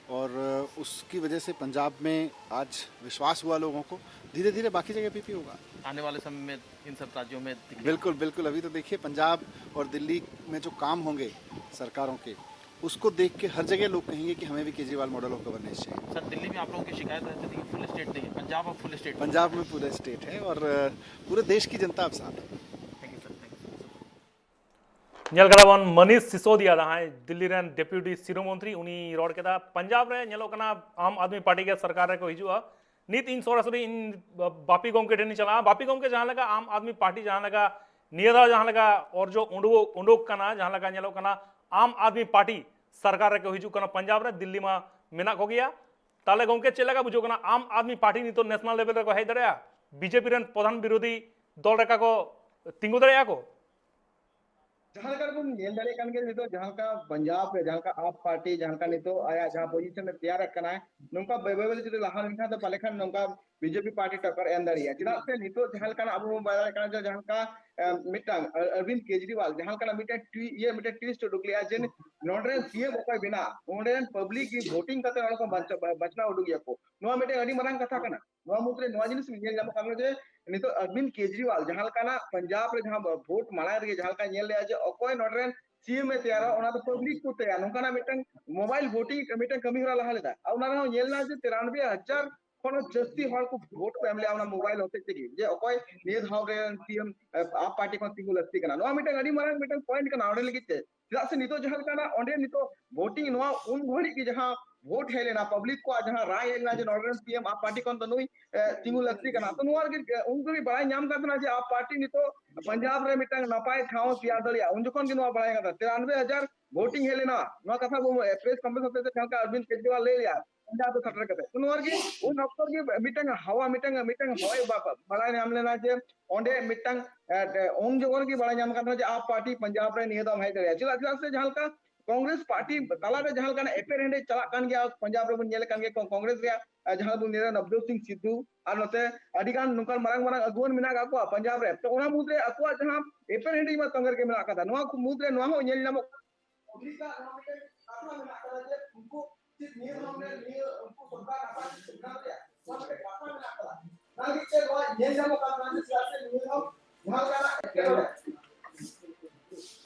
और अ, उसकी वजह से पंजाब में आज विश्वास हुआ लोगों को, धीरे धीरे बाकी जगह पे भी होगा। आने वाले समय में इन सब राज्यों में दिखेगा। बिल्कुल, बिल्कुल। अभी तो देखिए, पंजाब और दिल्ली में जो काम होंगे सरकारों के, उसको देख के हर जगह लोग कहेंगे कि हमें भी केजरीवाल मॉडल ऑफ गवर्नेंस चाहिए। सर, दिल्ली में आप लोगों की शिकायत रहती थी कि फुल स्टेट नहीं है, पंजाब अब फुल स्टेट। पंजाब में पूरा स्टेट है और अ, पूरे देश की जनता अब साथ है। Thank you sir, thank you sir. ᱧᱮᱞ ᱠᱟᱫᱟ ᱵᱚᱱ ᱢᱟᱱᱤᱥ ᱥᱤᱥᱳᱫᱤᱭᱟ ᱡᱟᱦᱟᱸᱭ ᱫᱤᱞᱞᱤ ᱨᱮᱱ ᱰᱮᱯᱩᱴᱤ ᱥᱤᱨᱟᱹ ᱢᱚᱱᱛᱨᱤ, ᱩᱱᱤ ᱨᱚᱲ ᱠᱮᱫᱟ ᱯᱟᱧᱡᱟᱵᱽ ᱨᱮ ᱧᱮᱞᱚᱜ ᱠᱟᱱᱟ ᱟᱢ ᱟᱫᱢᱤ ᱯᱟᱨᱴᱤ ᱜᱮ ᱥᱚᱨᱠᱟᱨ ᱨᱮᱠᱚ ᱦᱤᱡᱩᱜᱼᱟ᱾ ᱱᱤᱛ ᱤᱧ ᱥᱚᱨᱟᱥᱚᱨᱤ ᱤᱧ ᱵᱟᱯᱤ ᱜᱚᱢᱠᱮ ᱴᱷᱮᱱ ᱤᱧ ᱪᱟᱞᱟᱜᱼᱟ᱾ ᱵᱟᱯᱤ ᱜᱚᱢᱠᱮ, ᱡᱟᱦᱟᱸ ᱞᱮᱠᱟ ᱟᱢ ᱟᱫᱢᱤ ᱯᱟᱨᱴᱤ ᱡᱟᱦᱟᱸ ᱞᱮᱠᱟ ᱱᱤᱭᱟᱹ ᱫᱷᱟᱣ ᱡᱟᱦᱟᱸ ᱞᱮᱠᱟ ᱚᱨᱡᱚ ᱩᱰᱩᱠ ᱩᱰᱩᱠ ᱠᱟᱱᱟ, ᱡᱟᱦᱟᱸ ᱞᱮᱠᱟ ᱧᱮᱞᱚᱜ ᱠᱟᱱᱟ ᱟᱢ ᱟᱫᱢᱤ ᱯᱟᱨᱴᱤ ᱥᱚᱨᱠᱟᱨ ᱨᱮᱠᱚ ᱦᱤᱡᱩᱜ ᱠᱟᱱᱟ ᱯᱟᱧᱡᱟᱵᱽ ᱨᱮ, ᱫᱤᱞᱞᱤ ᱢᱟ ᱢᱮᱱᱟᱜ ᱠᱚᱜᱮᱭᱟ, ᱛᱟᱦᱞᱮ ᱜᱚᱢᱠᱮ ᱪᱮᱫ ᱞᱮᱠᱟ ᱵᱩᱡᱷᱟᱹᱜ ᱠᱟᱱᱟ ᱟᱢ ᱟᱫᱢᱤ ᱯᱟᱨᱴᱤ ᱱᱤᱛᱚᱜ ᱱᱮᱥᱱᱟᱞ ᱞᱮᱵᱮᱞ ᱨᱮᱠᱚ ᱦᱮᱡ ᱫᱟᱲᱮᱭᱟᱜᱼᱟ? ᱵᱤᱡᱮᱯᱤ ᱨᱮᱱ ᱯᱨᱚᱫᱷᱟᱱ ᱵᱤᱨᱳᱫᱷᱤ ᱫᱚᱞ ᱞᱮᱠᱟ ᱠᱚ ᱛᱤᱸᱜᱩ ᱫᱟᱲᱮᱭᱟᱜᱼᱟ ᱠᱚ? ᱡᱟᱦᱟᱸ ᱞᱮᱠᱟ ᱵᱚᱱ ᱧᱮᱞ ᱫᱟᱲᱮᱭᱟᱜ ᱠᱟᱱ ᱜᱮᱭᱟ, ᱱᱤᱛᱚᱜ ᱡᱟᱦᱟᱸ ᱞᱮᱠᱟ ᱯᱟᱧᱡᱟᱵᱽ ᱨᱮ ᱡᱟᱦᱟᱸ ᱞᱮᱠᱟ ᱟᱯ ᱯᱟᱨᱴᱤ ᱡᱟᱦᱟᱸ ᱞᱮᱠᱟ ᱱᱤᱛᱚᱜ ᱟᱭᱟᱜ ᱡᱟᱦᱟᱸ ᱯᱚᱡᱤᱥᱚᱱ ᱮ ᱛᱮᱭᱟᱨᱮᱫ ᱠᱟᱱᱟᱭ, ᱱᱚᱝᱠᱟ ᱵᱟᱹᱭ ᱵᱟᱹᱭ ᱵᱟᱹᱭ ᱡᱩᱫᱤ ᱞᱟᱦᱟ ᱞᱮᱱᱠᱷᱟᱱ ᱫᱚ ᱯᱟᱞᱮ ᱠᱷᱟᱱ ᱱᱚᱝᱠᱟ ᱵᱤᱡᱮᱯᱤ ᱯᱟᱨᱴᱤ ᱴᱚᱠᱠᱚᱨ ᱮᱢ ᱫᱟᱲᱮᱭᱟᱜᱼᱟ᱾ ᱪᱮᱫᱟᱜ ᱥᱮ ᱱᱤᱛᱚᱜ ᱡᱟᱦᱟᱸ ᱞᱮᱠᱟᱱᱟᱜ ᱟᱵᱚ ᱵᱚᱱ ᱵᱟᱲᱟᱭ ᱫᱟᱲᱮᱭᱟᱜ ᱠᱟᱱᱟ ᱡᱮ ᱡᱟᱦᱟᱸ ᱞᱮᱠᱟ, ᱮᱢ, ᱢᱤᱫᱴᱟᱝ ᱟᱨ-, ᱟᱨᱵᱤᱱᱫ ᱠᱮᱡᱨᱤᱣᱟᱞ ᱡᱟᱦᱟᱸ ᱞᱮᱠᱟᱱᱟᱜ ᱢᱤᱫᱴᱟᱝ ᱴᱩᱭ-, ᱤᱭᱟᱹ ᱢᱤᱫᱴᱟᱝ ᱴᱩᱭᱤᱥᱴ ᱩᱰᱩᱠ ᱞᱮᱜᱼᱟ ᱡᱮ ᱱᱚᱰᱮ ᱨᱮᱱ ᱥᱤ ᱮᱢ ᱚᱠᱚᱭ ᱵᱮᱱᱟᱜ, ᱱᱚᱰᱮ ᱨᱮᱱ ᱯᱟᱵᱽᱞᱤᱠ ᱜᱮ ᱵᱷᱳᱴᱤᱝ ᱠᱟᱛᱮ ᱱᱚᱰᱮ ᱠᱚ ᱵᱟᱧᱪᱟᱣ-, ᱵᱟᱪᱷᱱᱟᱣ ᱩᱰᱩᱠ ᱜᱮᱭᱟ ᱠᱚ᱾ ᱱᱚᱣᱟ ᱢᱤᱫᱴᱟᱝ ᱟᱹᱰᱤ ᱢᱟᱨᱟᱝ ᱠᱟᱛᱷᱟ ᱠᱟᱱᱟ᱾ ᱱᱚᱣᱟ ᱢᱩᱫᱽᱨᱮ ᱱᱚᱣᱟ ᱡᱤᱱᱤᱥ ᱧᱮᱞ ᱧᱟᱢᱚᱜ ᱠᱟᱱᱟ ᱡᱮ ᱱᱤᱛᱚᱜ ᱟᱨᱵᱤᱱᱫ ᱠᱮᱡᱨᱤᱣᱟᱞ ᱡᱟᱦᱟᱸ ᱞᱮᱠᱟᱱᱟᱜ ᱯᱟᱧᱡᱟᱵᱽ ᱨᱮ ᱡᱟᱦᱟᱸ ᱵᱷᱳᱴ ᱢᱟᱲᱟᱝ ᱨᱮᱜᱮ ᱡᱟᱦᱟᱸ ᱞᱮᱠᱟ ᱧᱮᱞ ᱞᱮᱜᱼᱟ ᱡᱮ ᱚᱠᱚᱭ ᱱᱚᱰᱮ ᱨᱮᱱ ᱥᱤ ᱮᱢ ᱮ ᱛᱮᱭᱟᱨᱟ, ᱚᱱᱟ ᱫᱚ ᱯᱟᱵᱽᱞᱤᱠ ᱠᱚ ᱛᱮᱭᱟᱨᱟ, ᱱᱚᱝᱠᱟᱱᱟᱜ ᱢᱤᱫᱴᱟᱝ ᱢᱳᱵᱟᱭᱤᱞ ᱵᱷᱳᱴᱤᱝ ᱢᱤᱫᱴᱟᱝ ᱠᱟᱹᱢᱤ ᱦᱚᱨᱟ ᱞᱟᱦᱟ ᱞᱮᱫᱟ᱾ ᱟᱨ ᱚᱱᱟ ᱨᱮᱦᱚᱸ ᱧᱮᱞ ᱮᱱᱟ ᱡᱮ ᱛᱤᱨᱟᱱᱵᱮ ᱦᱟᱡᱟᱨ ᱠᱷᱚᱱ ᱦᱚᱸ ᱡᱟᱹᱥᱛᱤ ᱦᱚᱲ ᱠᱚ ᱵᱷᱳᱴ ᱠᱚ ᱮᱢ ᱞᱮᱜᱼᱟ ᱚᱱᱟ ᱢᱳᱵᱟᱭᱤᱞ ᱦᱚᱛᱮᱡ ᱛᱮᱜᱮ, ᱡᱮ ᱚᱠᱚᱭ ᱱᱤᱭᱟᱹ ᱫᱷᱟᱣ ᱨᱮ ᱥᱤ ᱮᱢ ᱟᱯ ᱯᱟᱨᱴᱤ ᱠᱷᱚᱱ ᱛᱤᱸᱜᱩ ᱞᱟᱹᱠᱛᱤ ᱠᱟᱱᱟ᱾ ᱱᱚᱣᱟ ᱢᱤᱫᱴᱟᱝ ᱟᱹᱰᱤ ᱢᱟᱨᱟᱝ ᱢᱤᱫᱴᱟᱝ ᱯᱚᱭᱮᱱᱴ ᱠᱟᱱᱟ ᱚᱸᱰᱮ ᱞᱟᱹᱜᱤᱫ ᱛᱮ᱾ ᱪᱮᱫᱟᱜ ᱥᱮ ᱱᱤᱛᱚᱜ ᱡᱟᱦᱟᱸ ᱞᱮᱠᱟᱱᱟᱜ ᱚᱸᱰᱮ ᱱᱤᱛᱚᱜ ᱵᱷᱳᱴᱤᱝ, ᱱᱚᱣᱟ ᱩᱱ ᱜᱷᱟᱹᱲᱤᱡ ᱜᱮ ᱡᱟᱦᱟᱸ ᱵᱷᱳᱴ ᱦᱮᱡ ᱞᱮᱱᱟ, ᱯᱟᱵᱽᱞᱤᱠ ᱠᱚᱣᱟᱜ ᱡᱟᱦᱟᱸ ᱨᱟᱭ ᱦᱮᱡ ᱞᱮᱱᱟ ᱡᱮ ᱱᱚᱰᱮ ᱨᱮᱱ ᱥᱤ ᱮᱢ ᱟᱯ ᱯᱟᱨᱴᱤ ᱠᱷᱚᱱ ᱫᱚ ᱱᱩᱭ, ᱮ, ᱛᱤᱸᱜᱩ ᱞᱟᱹᱠᱛᱤ ᱠᱟᱱᱟ, ᱛᱚ ᱱᱚᱣᱟ ᱨᱮᱜᱮ, ᱮ, ᱩᱱ ᱜᱷᱟᱹᱲᱤᱡ ᱵᱟᱲᱟᱭ ᱧᱟᱢ ᱠᱟᱱ ᱛᱟᱦᱮᱱᱟ ᱡᱮ ᱟᱯ ᱯᱟᱨᱴᱤ ᱱᱤᱛᱚᱜ ᱯᱟᱧᱡᱟᱵᱽ ᱨᱮ ᱢᱤᱫᱴᱟᱝ ᱱᱟᱯᱟᱭ ᱴᱷᱟᱶ ᱛᱮᱭᱟᱨ ᱫᱟᱲᱮᱭᱟᱜᱼᱟ᱾ ᱩᱱ ᱡᱚᱠᱷᱚᱱ ᱜᱮ ᱱᱚᱣᱟ ᱵᱟᱲᱟᱭ ᱠᱟᱱᱟ, ᱛᱤᱨᱟᱱᱵᱮ ᱦᱟᱡᱟᱨ ᱵᱷᱳᱴᱤᱝ ᱦᱮᱡ ᱞᱮᱱᱟ, ᱱᱚᱣᱟ ᱠᱟᱛᱷᱟ ᱵᱚ, ᱮ, ᱯᱨᱮᱥ ᱠᱚᱱᱯᱷᱟᱨᱮᱱᱥ ᱦᱚᱛᱮᱛᱮ ᱡᱟᱦᱟᱸ ᱞᱮᱠᱟ ᱟᱨᱵᱤᱱᱫ ᱠᱮᱡᱨᱤᱣᱟᱞ ᱞᱟᱹᱭ ᱞᱮᱜᱼᱟ, ᱯᱟᱧᱡᱟᱵᱽ ᱫᱚ ᱥᱮᱴᱮᱨ ᱠᱟᱛᱮ᱾ ᱛᱚ ᱱᱚᱣᱟ ᱨᱮᱜᱮ ᱩᱱ ᱚᱠᱛᱚ ᱨᱮᱜᱮ ᱢᱤᱫᱴᱟᱝ ᱦᱟᱣᱟ, ᱢᱤᱫᱴᱟᱝ, ᱢᱤᱫᱴᱟᱝ ᱦᱚᱭ ᱵᱟ-, ᱵᱟ-, ᱵᱟᱲᱟᱭ ᱧᱟᱢ ᱞᱮᱱᱟ ᱡᱮ ᱚᱸᱰᱮ ᱢᱤᱫᱴᱟᱝ, ᱮ, ᱮ, ᱩᱱ ᱡᱚᱠᱷᱚᱱ ᱜᱮ ᱵᱟᱲᱟᱭ ᱧᱟᱢ ᱠᱟᱱ ᱛᱟᱦᱮᱱᱟ ᱡᱮ ᱟᱯ ᱯᱟᱨᱴᱤ ᱯᱟᱧᱡᱟᱵᱽ ᱨᱮ ᱱᱤᱭᱟᱹ ᱫᱚᱢ ᱦᱮᱡ ᱫᱟᱲᱮᱭᱟᱜᱼᱟ᱾ ᱪᱮᱫᱟᱜ, ᱪᱮᱫᱟᱜ ᱥᱮ ᱡᱟᱦᱟᱸ ᱞᱮᱠᱟ ᱠᱚᱝᱜᱨᱮᱥ ᱯᱟᱨᱴᱤ ᱛᱟᱞᱟᱨᱮ ᱡᱟᱦᱟᱸ ᱞᱮᱠᱟᱱᱟᱜ ᱮᱯᱮᱨᱦᱮᱸᱰᱮᱡ ᱪᱟᱞᱟᱜ ᱠᱟᱱ ᱜᱮᱭᱟ, ᱯᱟᱧᱡᱟᱵᱽ ᱨᱮᱵᱚᱱ ᱧᱮᱞᱮᱫ ᱠᱟᱱ ᱜᱮᱭᱟ, ᱠᱚ-, ᱠᱚᱝᱜᱨᱮᱥ ᱨᱮᱭᱟᱜ, ᱮ, ᱡᱟᱦᱟᱸ ᱵᱚᱱ ᱧᱮᱞᱟ ᱱᱚᱵᱡᱳᱛ ᱥᱤᱝ ᱥᱤᱫᱷᱩ ᱟᱨ ᱱᱚᱛᱮ ᱟᱹᱰᱤ ᱜᱟᱱ ᱱᱚᱝᱠᱟᱱ ᱢᱟᱨᱟᱝ ᱢᱟᱨᱟᱝ ᱟᱹᱜᱩᱣᱟᱹᱱ ᱢᱮᱱᱟᱜ ᱟᱠᱟᱫ ᱠᱚᱣᱟ ᱯᱟᱧᱡᱟᱵᱽ ᱨᱮ᱾ ᱛᱚ ᱚᱱᱟ ᱢᱩᱫᱽᱨᱮ ᱟᱠᱚᱣᱟᱜ ᱡᱟᱦᱟᱸ ᱮᱯᱮᱨᱦᱮᱸᱰᱮᱡ ᱢᱟ ᱛᱚᱸᱜᱮ ᱨᱮᱜᱮ ᱢᱮᱱᱟᱜ ᱟᱠᱟᱫᱟ᱾ ᱱᱚᱣᱟ ᱠᱚ ᱢᱩᱫᱽᱨᱮ ᱱᱚᱣᱟ ᱦᱚᱸ ᱧᱮᱞ ᱧᱟᱢᱚᱜ ᱠᱟᱱᱟ᱾ ᱯᱟᱵᱽᱞᱤᱠ ᱟᱜ ᱱᱚᱣᱟ ᱢᱤᱫᱴᱮᱱ ᱠᱟᱛᱷᱟ ᱢᱮᱱᱟᱜ ᱟᱠᱟᱫᱟ ᱡᱮ ᱩᱱᱠᱩ ᱪᱮᱫ ᱱᱤᱭᱟᱹ ᱫᱷᱟᱣ ᱱᱤᱭᱟᱹ ᱩᱱᱠᱩ ᱥᱚᱨᱠᱟᱨ ᱱᱟᱯᱟᱭ ᱛᱮ ᱥᱤᱫᱽᱫᱷᱟᱱᱛᱚ ᱨᱮᱭᱟᱜ ᱱᱚᱣᱟ ᱢᱤᱫᱴᱮᱱ ᱠᱟᱛᱷᱟ ᱢᱮᱱᱟᱜ ᱟᱠᱟᱫᱟ᱾ ᱚᱱᱟ ᱞᱟᱹᱜᱤᱫ ᱛᱮ ᱱᱚᱣᱟ ᱧᱮᱞ ᱧᱟᱢᱚᱜ ᱠᱟᱱ ᱛᱟᱦᱮᱱᱟ ᱡᱮ ᱪᱮᱫᱟᱜ ᱥᱮ ᱱᱤᱭᱟᱹ ᱫᱷᱟᱣ ᱡᱟᱦᱟᱸ ᱞᱮᱠᱟᱱᱟᱜ ᱮᱴᱠᱮᱴᱚᱬᱮ,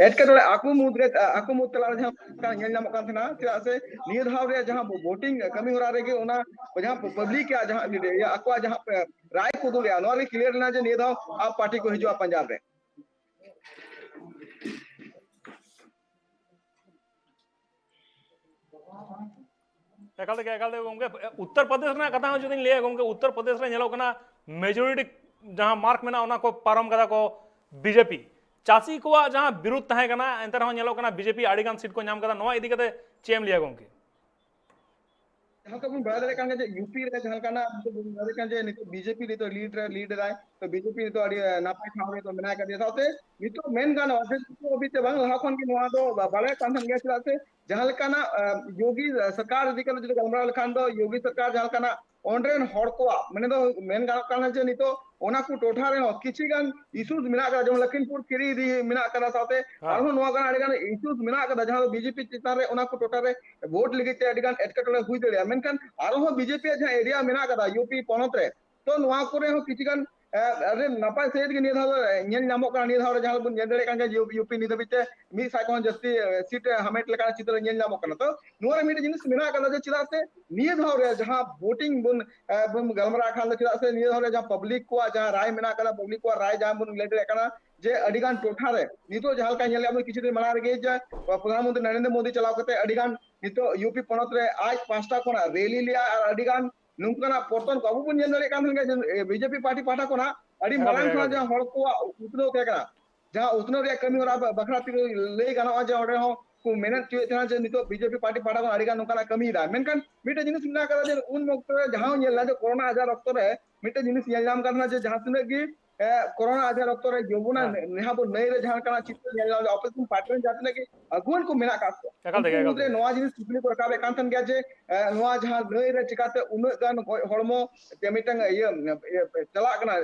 ᱮᱴᱠᱮᱴᱚᱬᱮ ᱟᱠᱚ ᱢᱩᱫᱽᱨᱮ, ᱟᱠᱚ ᱢᱩᱫᱽ ᱛᱟᱞᱟᱨᱮ ᱡᱟᱦᱟᱸ ᱞᱮᱠᱟ ᱧᱮᱞ ᱧᱟᱢᱚᱜ ᱠᱟᱱ ᱛᱟᱦᱮᱱᱟ, ᱪᱮᱫᱟᱜ ᱥᱮ ᱱᱤᱭᱟᱹ ᱫᱷᱟᱣ ᱨᱮᱭᱟᱜ ᱡᱟᱦᱟᱸ ᱵᱷᱳᱴᱤᱝ ᱠᱟᱹᱢᱤ ᱦᱚᱨᱟ ᱨᱮᱜᱮ ᱚᱱᱟ ᱡᱟᱦᱟᱸ ᱯᱟᱵᱽᱞᱤᱠ ᱨᱮᱭᱟᱜ ᱡᱟᱦᱟᱸ ᱤᱭᱟᱹ, ᱟᱠᱚᱣᱟᱜ ᱡᱟᱦᱟᱸ ᱨᱟᱭ ᱠᱚ ᱩᱫᱩᱜ ᱞᱮᱜᱼᱟ, ᱱᱚᱣᱟ ᱨᱮ ᱠᱞᱤᱭᱟᱨ ᱞᱮᱱᱟ ᱡᱮ ᱱᱤᱭᱟᱹ ᱫᱷᱟᱣ ᱟᱯ ᱯᱟᱨᱴᱤ ᱠᱚ ᱦᱤᱡᱩᱜᱼᱟ ᱯᱟᱧᱡᱟᱵᱽ ᱨᱮ᱾ ᱮᱠᱟᱞ ᱛᱮᱜᱮ, ᱮᱠᱟᱞ ᱛᱮᱜᱮ ᱜᱚᱢᱠᱮ, ᱩᱛᱛᱚᱨ ᱯᱨᱚᱫᱮᱥ ᱨᱮᱱᱟᱜ ᱠᱟᱛᱷᱟ ᱦᱚᱸ ᱡᱩᱫᱤᱧ ᱞᱟᱹᱭᱟ ᱜᱚᱢᱠᱮ, ᱩᱛᱛᱚᱨ ᱯᱨᱚᱫᱮᱥ ᱨᱮ ᱧᱮᱞᱚᱜ ᱠᱟᱱᱟ ᱢᱮᱡᱚᱨᱤᱴᱤ ᱡᱟᱦᱟᱸ ᱢᱟᱨᱠ ᱢᱮᱱᱟᱜᱼᱟ ᱚᱱᱟ ᱠᱚ ᱯᱟᱨᱚᱢ ᱠᱟᱫᱟ ᱠᱚ ᱵᱤᱡᱮᱯᱤ᱾ ᱪᱟᱹᱥᱤ ᱠᱚᱣᱟᱜ ᱡᱟᱦᱟᱸ ᱵᱤᱨᱩᱫᱷ ᱛᱟᱦᱮᱸ ᱠᱟᱱᱟ, ᱮᱱᱛᱮ ᱨᱮᱦᱚᱸ ᱧᱮᱞᱚᱜ ᱠᱟᱱᱟ ᱵᱤᱡᱮᱯᱤ ᱟᱹᱰᱤ ᱜᱟᱱ ᱥᱤᱴ ᱠᱚ ᱧᱟᱢ ᱠᱟᱫᱟ᱾ ᱱᱚᱣᱟ ᱤᱫᱤ ᱠᱟᱛᱮ ᱪᱮᱫ ᱮᱢ ᱞᱟᱹᱭᱟ ᱜᱚᱢᱠᱮ? ᱡᱟᱦᱟᱸ ᱞᱮᱠᱟ ᱵᱚᱱ ᱵᱟᱲᱟᱭ ᱫᱟᱲᱮᱭᱟᱜ ᱠᱟᱱ ᱜᱮᱭᱟ ᱡᱮ ᱭᱩ ᱯᱤ ᱨᱮ ᱡᱟᱦᱟᱸ ᱞᱮᱠᱟᱱᱟᱜ ᱱᱤᱛᱚᱜ ᱵᱚᱱ ᱵᱟᱲᱟᱭ ᱫᱟᱲᱮᱭᱟᱜ ᱠᱟᱱᱟ ᱡᱮ ᱱᱤᱛᱚᱜ ᱵᱤᱡᱮᱯᱤ ᱱᱤᱛᱚᱜ ᱞᱤᱰ ᱨᱮ ᱞᱤᱰ ᱮᱫᱟᱭ, ᱛᱚ ᱵᱤᱡᱮᱯᱤ ᱱᱤᱛᱚᱜ ᱟᱹᱰᱤ, ᱮ, ᱱᱟᱯᱟᱭ ᱴᱷᱟᱶ ᱨᱮ ᱱᱤᱛᱚᱜ ᱢᱮᱱᱟᱭ ᱠᱟᱫᱮᱭᱟ᱾ ᱥᱟᱶᱛᱮ ᱱᱤᱛᱚᱜ ᱢᱮᱱ ᱜᱟᱱᱚᱜᱼᱟ ᱡᱮ ᱱᱤᱛᱚᱜ ᱦᱟᱹᱵᱤᱡ ᱛᱮ ᱵᱟᱝ, ᱞᱟᱦᱟ ᱠᱷᱚᱱ ᱜᱮ ᱱᱚᱣᱟ ᱫᱚ ᱵᱟ-, ᱵᱟᱲᱟᱭ ᱠᱟᱱ ᱛᱟᱦᱮᱸᱱ ᱜᱮᱭᱟ᱾ ᱪᱮᱫᱟᱜ ᱥᱮ ᱡᱟᱦᱟᱸ ᱞᱮᱠᱟᱱᱟᱜ, ᱮ, ᱭᱳᱜᱤ ᱥᱚᱨᱠᱟᱨ ᱤᱫᱤ ᱠᱟᱛᱮ ᱡᱩᱫᱤ ᱜᱟᱞᱢᱟᱨᱟᱣ ᱞᱮᱠᱷᱟᱱ ᱫᱚ ᱭᱳᱜᱤ ᱥᱚᱨᱠᱟᱨ ᱡᱟᱦᱟᱸ ᱞᱮᱠᱟᱱᱟᱜ ᱚᱸᱰᱮ ᱨᱮᱱ ᱦᱚᱲ ᱠᱚᱣᱟᱜ ᱢᱟᱱᱮ ᱫᱚ ᱢᱮᱱ ᱜᱟᱱᱚᱜ ᱠᱟᱱᱟ ᱡᱮ ᱱᱤᱛᱚᱜ ᱚᱱᱟ ᱠᱚ ᱴᱚᱴᱷᱟ ᱨᱮᱦᱚᱸ ᱠᱤᱪᱷᱤ ᱜᱟᱱ ᱤᱥᱩᱥ ᱢᱮᱱᱟᱜ ᱟᱠᱟᱫᱟ, ᱡᱮᱢᱚᱱ ᱞᱚᱠᱷᱤᱢᱯᱩᱨ ᱠᱷᱤᱨᱤ ᱤᱫᱤ ᱢᱮᱱᱟᱜ ᱟᱠᱟᱫᱟ, ᱥᱟᱶᱛᱮ ᱦᱮᱸ᱾ ᱟᱨᱦᱚᱸ ᱱᱚᱣᱟ ᱠᱟᱱᱟ ᱟᱹᱰᱤ ᱜᱟᱱ ᱤᱥᱩᱥ ᱢᱮᱱᱟᱜ ᱟᱠᱟᱫᱟ ᱡᱟᱦᱟᱸ ᱫᱚ ᱵᱤᱡᱮᱯᱤ ᱪᱮᱛᱟᱱ ᱨᱮ ᱚᱱᱟ ᱠᱚ ᱴᱚᱴᱷᱟ ᱨᱮ ᱵᱷᱳᱴ ᱞᱟᱹᱜᱤᱫ ᱛᱮ ᱟᱹᱰᱤ ᱜᱟᱱ ᱮᱴᱠᱮᱴᱚᱬᱮ ᱦᱩᱭ ᱫᱟᱲᱮᱭᱟᱜᱼᱟ᱾ ᱢᱮᱱᱠᱷᱟᱱ ᱟᱨᱦᱚᱸ ᱵᱤᱡᱮᱯᱤ ᱭᱟᱜ ᱡᱟᱦᱟᱸ ᱮᱨᱤᱭᱟ ᱢᱮᱱᱟᱜ ᱟᱠᱟᱫᱟ ᱭᱩ ᱯᱤ ᱯᱚᱱᱚᱛ ᱨᱮ, ᱛᱚ ᱱᱚᱣᱟ ᱠᱚᱨᱮ ᱦᱚᱸ ᱠᱤᱪᱷᱤ ᱜᱟᱱ ᱟᱹᱰᱤ ᱱᱟᱯᱟᱭ ᱥᱟᱺᱦᱤᱡ ᱜᱮ ᱱᱤᱭᱟᱹ ᱫᱷᱟᱣ ᱫᱚ ᱧᱮᱞ ᱧᱟᱢᱚᱜ ᱠᱟᱱᱟ᱾ ᱱᱤᱭᱟᱹ ᱫᱷᱟᱣ ᱨᱮ ᱡᱟᱦᱟᱸ ᱵᱚᱱ ᱧᱮᱞ ᱫᱟᱲᱮᱭᱟᱜ ᱠᱟᱱ ᱜᱮᱭᱟ, ᱭᱩ-, ᱭᱩᱯᱤ ᱱᱤᱛ ᱦᱟᱹᱵᱤᱡ ᱛᱮ ᱢᱤᱫ ᱥᱟᱭ ᱠᱷᱚᱱ ᱡᱟᱹᱥᱛᱤ, ᱮ, ᱥᱤᱴ ᱮ ᱦᱟᱢᱮᱴ ᱞᱮᱠᱟᱱᱟᱜ ᱪᱤᱛᱟᱹᱨ ᱧᱮᱞ ᱧᱟᱢᱚᱜ ᱠᱟᱱᱟ᱾ ᱛᱚ ᱱᱚᱣᱟ ᱨᱮ ᱢᱤᱫᱴᱮᱱ ᱡᱤᱱᱤᱥ ᱢᱮᱱᱟᱜ ᱟᱠᱟᱫᱟ ᱡᱮ ᱪᱮᱫᱟᱜ ᱥᱮ ᱱᱤᱭᱟᱹ ᱫᱷᱟᱣ ᱨᱮ ᱡᱟᱦᱟᱸ ᱵᱷᱳᱴᱤᱝ ᱵᱚᱱ, ᱮ, ᱵᱚᱱ ᱜᱟᱞᱢᱟᱨᱟᱣ ᱠᱷᱟᱱ ᱫᱚ, ᱪᱮᱫᱟᱜ ᱥᱮ ᱱᱤᱭᱟᱹ ᱫᱷᱟᱣ ᱨᱮ ᱡᱟᱦᱟᱸ ᱯᱟᱵᱽᱞᱤᱠ ᱠᱚᱣᱟᱜ ᱡᱟᱦᱟᱸ ᱨᱟᱭ ᱢᱮᱱᱟᱜ ᱟᱠᱟᱫᱟ, ᱯᱟᱵᱽᱞᱤᱠ ᱠᱚᱣᱟᱜ ᱨᱟᱭ ᱡᱟᱦᱟᱸ ᱵᱚᱱ ᱞᱟᱹᱭ ᱫᱟᱲᱮᱭᱟᱜ ᱠᱟᱱᱟ ᱡᱮ ᱟᱹᱰᱤ ᱜᱟᱱ ᱴᱚᱴᱷᱟ ᱨᱮ ᱱᱤᱛᱚᱜ ᱡᱟᱦᱟᱸ ᱞᱮᱠᱟ ᱧᱮᱞ ᱧᱟᱢ ᱠᱤᱪᱷᱩ ᱫᱤᱱ ᱢᱟᱲᱟᱝ ᱨᱮᱜᱮ ᱡᱮ ᱯᱨᱚᱫᱷᱟᱱ ᱢᱚᱱᱛᱨᱤ ᱱᱚᱨᱮᱱᱫᱨᱚ ᱢᱳᱫᱤ ᱪᱟᱞᱟᱣ ᱠᱟᱛᱮ ᱟᱹᱰᱤ ᱜᱟᱱ ᱱᱤᱛᱚᱜ ᱭᱩᱯᱤ ᱯᱚᱱᱚᱛ ᱨᱮ ᱟᱡ ᱯᱟᱦᱴᱟ ᱠᱷᱚᱱᱟᱜ ᱨᱮᱞᱤ ᱞᱮᱜᱼᱟ ᱟᱨ ᱟᱹᱰᱤ ᱜᱟᱱ ᱱᱚᱝᱠᱟᱱᱟᱜ ᱯᱚᱛᱚᱱ ᱠᱚ ᱟᱵᱚ ᱵᱚᱱ ᱧᱮᱞ ᱫᱟᱲᱮᱭᱟᱜ ᱠᱟᱱ ᱛᱟᱦᱮᱸᱱ ᱜᱮᱭᱟ ᱡᱮ, ᱮ, ᱵᱤᱡᱮᱯᱤ ᱯᱟᱨᱴᱤ ᱯᱟᱦᱴᱟ ᱠᱷᱚᱱᱟᱜ ᱟᱹᱰᱤ ᱮᱠᱟᱞ ᱢᱟᱨᱟᱝ ᱜᱮ, ᱠᱷᱚᱱᱟᱜ ᱮᱠᱟᱞ ᱜᱮ᱾ ᱡᱟᱦᱟᱸ ᱦᱚᱲ ᱠᱚᱣᱟᱜ ᱩᱛᱱᱟᱹᱣ ᱛᱟᱦᱮᱸ ᱠᱟᱱᱟ, ᱡᱟᱦᱟᱸ ᱩᱛᱱᱟᱹᱣ ᱨᱮᱭᱟᱜ ᱠᱟᱹᱢᱤ ᱦᱚᱨᱟ ᱵᱟ-, ᱵᱟᱠᱷᱨᱟ ᱛᱮ ᱞᱟᱹᱭ ᱜᱟᱱᱚᱜᱼᱟ ᱡᱮ ᱚᱸᱰᱮ ᱦᱚᱸ ᱠᱚ ᱢᱮᱱᱮᱫ ᱦᱚᱪᱚᱭᱮᱫ ᱛᱟᱦᱮᱸᱱᱟ ᱡᱮ ᱱᱤᱛᱚᱜ ᱵᱤᱡᱮᱯᱤ ᱯᱟᱨᱴᱤ ᱯᱟᱦᱴᱟ ᱠᱷᱚᱱ ᱟᱹᱰᱤ ᱜᱟᱱ ᱱᱚᱝᱠᱟᱱᱟᱜ ᱠᱟᱹᱢᱤᱭᱮᱫᱟ᱾ ᱢᱮᱱᱠᱷᱟᱱ ᱢᱤᱫᱴᱮᱱ ᱡᱤᱱᱤᱥ ᱢᱮᱱᱟᱜ ᱟᱠᱟᱫᱟ ᱡᱮ ᱩᱱ ᱚᱠᱛᱚ ᱨᱮ ᱡᱟᱦᱟᱸ ᱧᱮᱞ ᱮᱱᱟ ᱡᱮ ᱠᱳᱨᱳᱱᱟ ᱟᱡᱟᱨ ᱚᱠᱛᱚ ᱨᱮ ᱢᱤᱫᱴᱮᱱ ᱡᱤᱱᱤᱥ ᱧᱮᱞ ᱧᱟᱢ ᱠᱟᱱ ᱛᱟᱦᱮᱸᱱᱟ ᱡᱮ ᱡᱟᱦᱟᱸ ᱛᱤᱱᱟᱹᱜ ᱜᱮ, ᱮ, ᱠᱳᱨᱳᱱᱟ ᱟᱡᱟᱨ ᱚᱠᱛᱚ ᱨᱮ ᱡᱚᱢᱩᱱᱟ ᱦᱮᱸ᱾ ᱱᱮ-, ᱱᱮᱦᱟ ᱵᱚᱱ ᱱᱟᱹᱭ ᱨᱮ ᱡᱟᱦᱟᱸ ᱞᱮᱠᱟᱱᱟᱜ ᱪᱤᱛᱟᱹᱨ ᱧᱮᱞ ᱧᱟᱢ ᱞᱮᱱᱟ, ᱚᱯᱳᱡᱤᱥᱚᱱ ᱯᱟᱨᱴᱤ ᱨᱮᱱ ᱡᱟᱦᱟᱸ ᱛᱤᱱᱟᱹᱜ ᱜᱮ ᱟᱹᱜᱩᱣᱟᱹᱱ ᱠᱚ ᱢᱮᱱᱟᱜ ᱟᱠᱟᱫ ᱠᱚᱣᱟ, ᱮᱠᱟᱞ ᱛᱮᱜᱮ, ᱩᱱᱠᱩ ᱮᱠᱟᱞ ᱢᱩᱫᱽᱨᱮ ᱛᱮᱜᱮ᱾ ᱱᱚᱣᱟ ᱡᱤᱱᱤᱥ ᱠᱩᱠᱞᱤ ᱠᱚ ᱨᱟᱠᱟᱵᱮᱫ ᱠᱟᱱ ᱛᱟᱦᱮᱸᱱ ᱜᱮᱭᱟ ᱡᱮ, ᱮ, ᱱᱚᱣᱟ ᱡᱟᱦᱟᱸ ᱱᱟᱹᱭ ᱨᱮ ᱪᱤᱠᱟᱛᱮ ᱩᱱᱟᱹᱜ ᱜᱟᱱ ᱦᱚ-, ᱦᱚᱲᱢᱚ ᱡᱮ ᱢᱤᱫᱴᱟᱝ ᱤᱭᱟᱹ, ᱤᱭᱟᱹ ᱪᱟᱞᱟᱜ ᱠᱟᱱᱟ,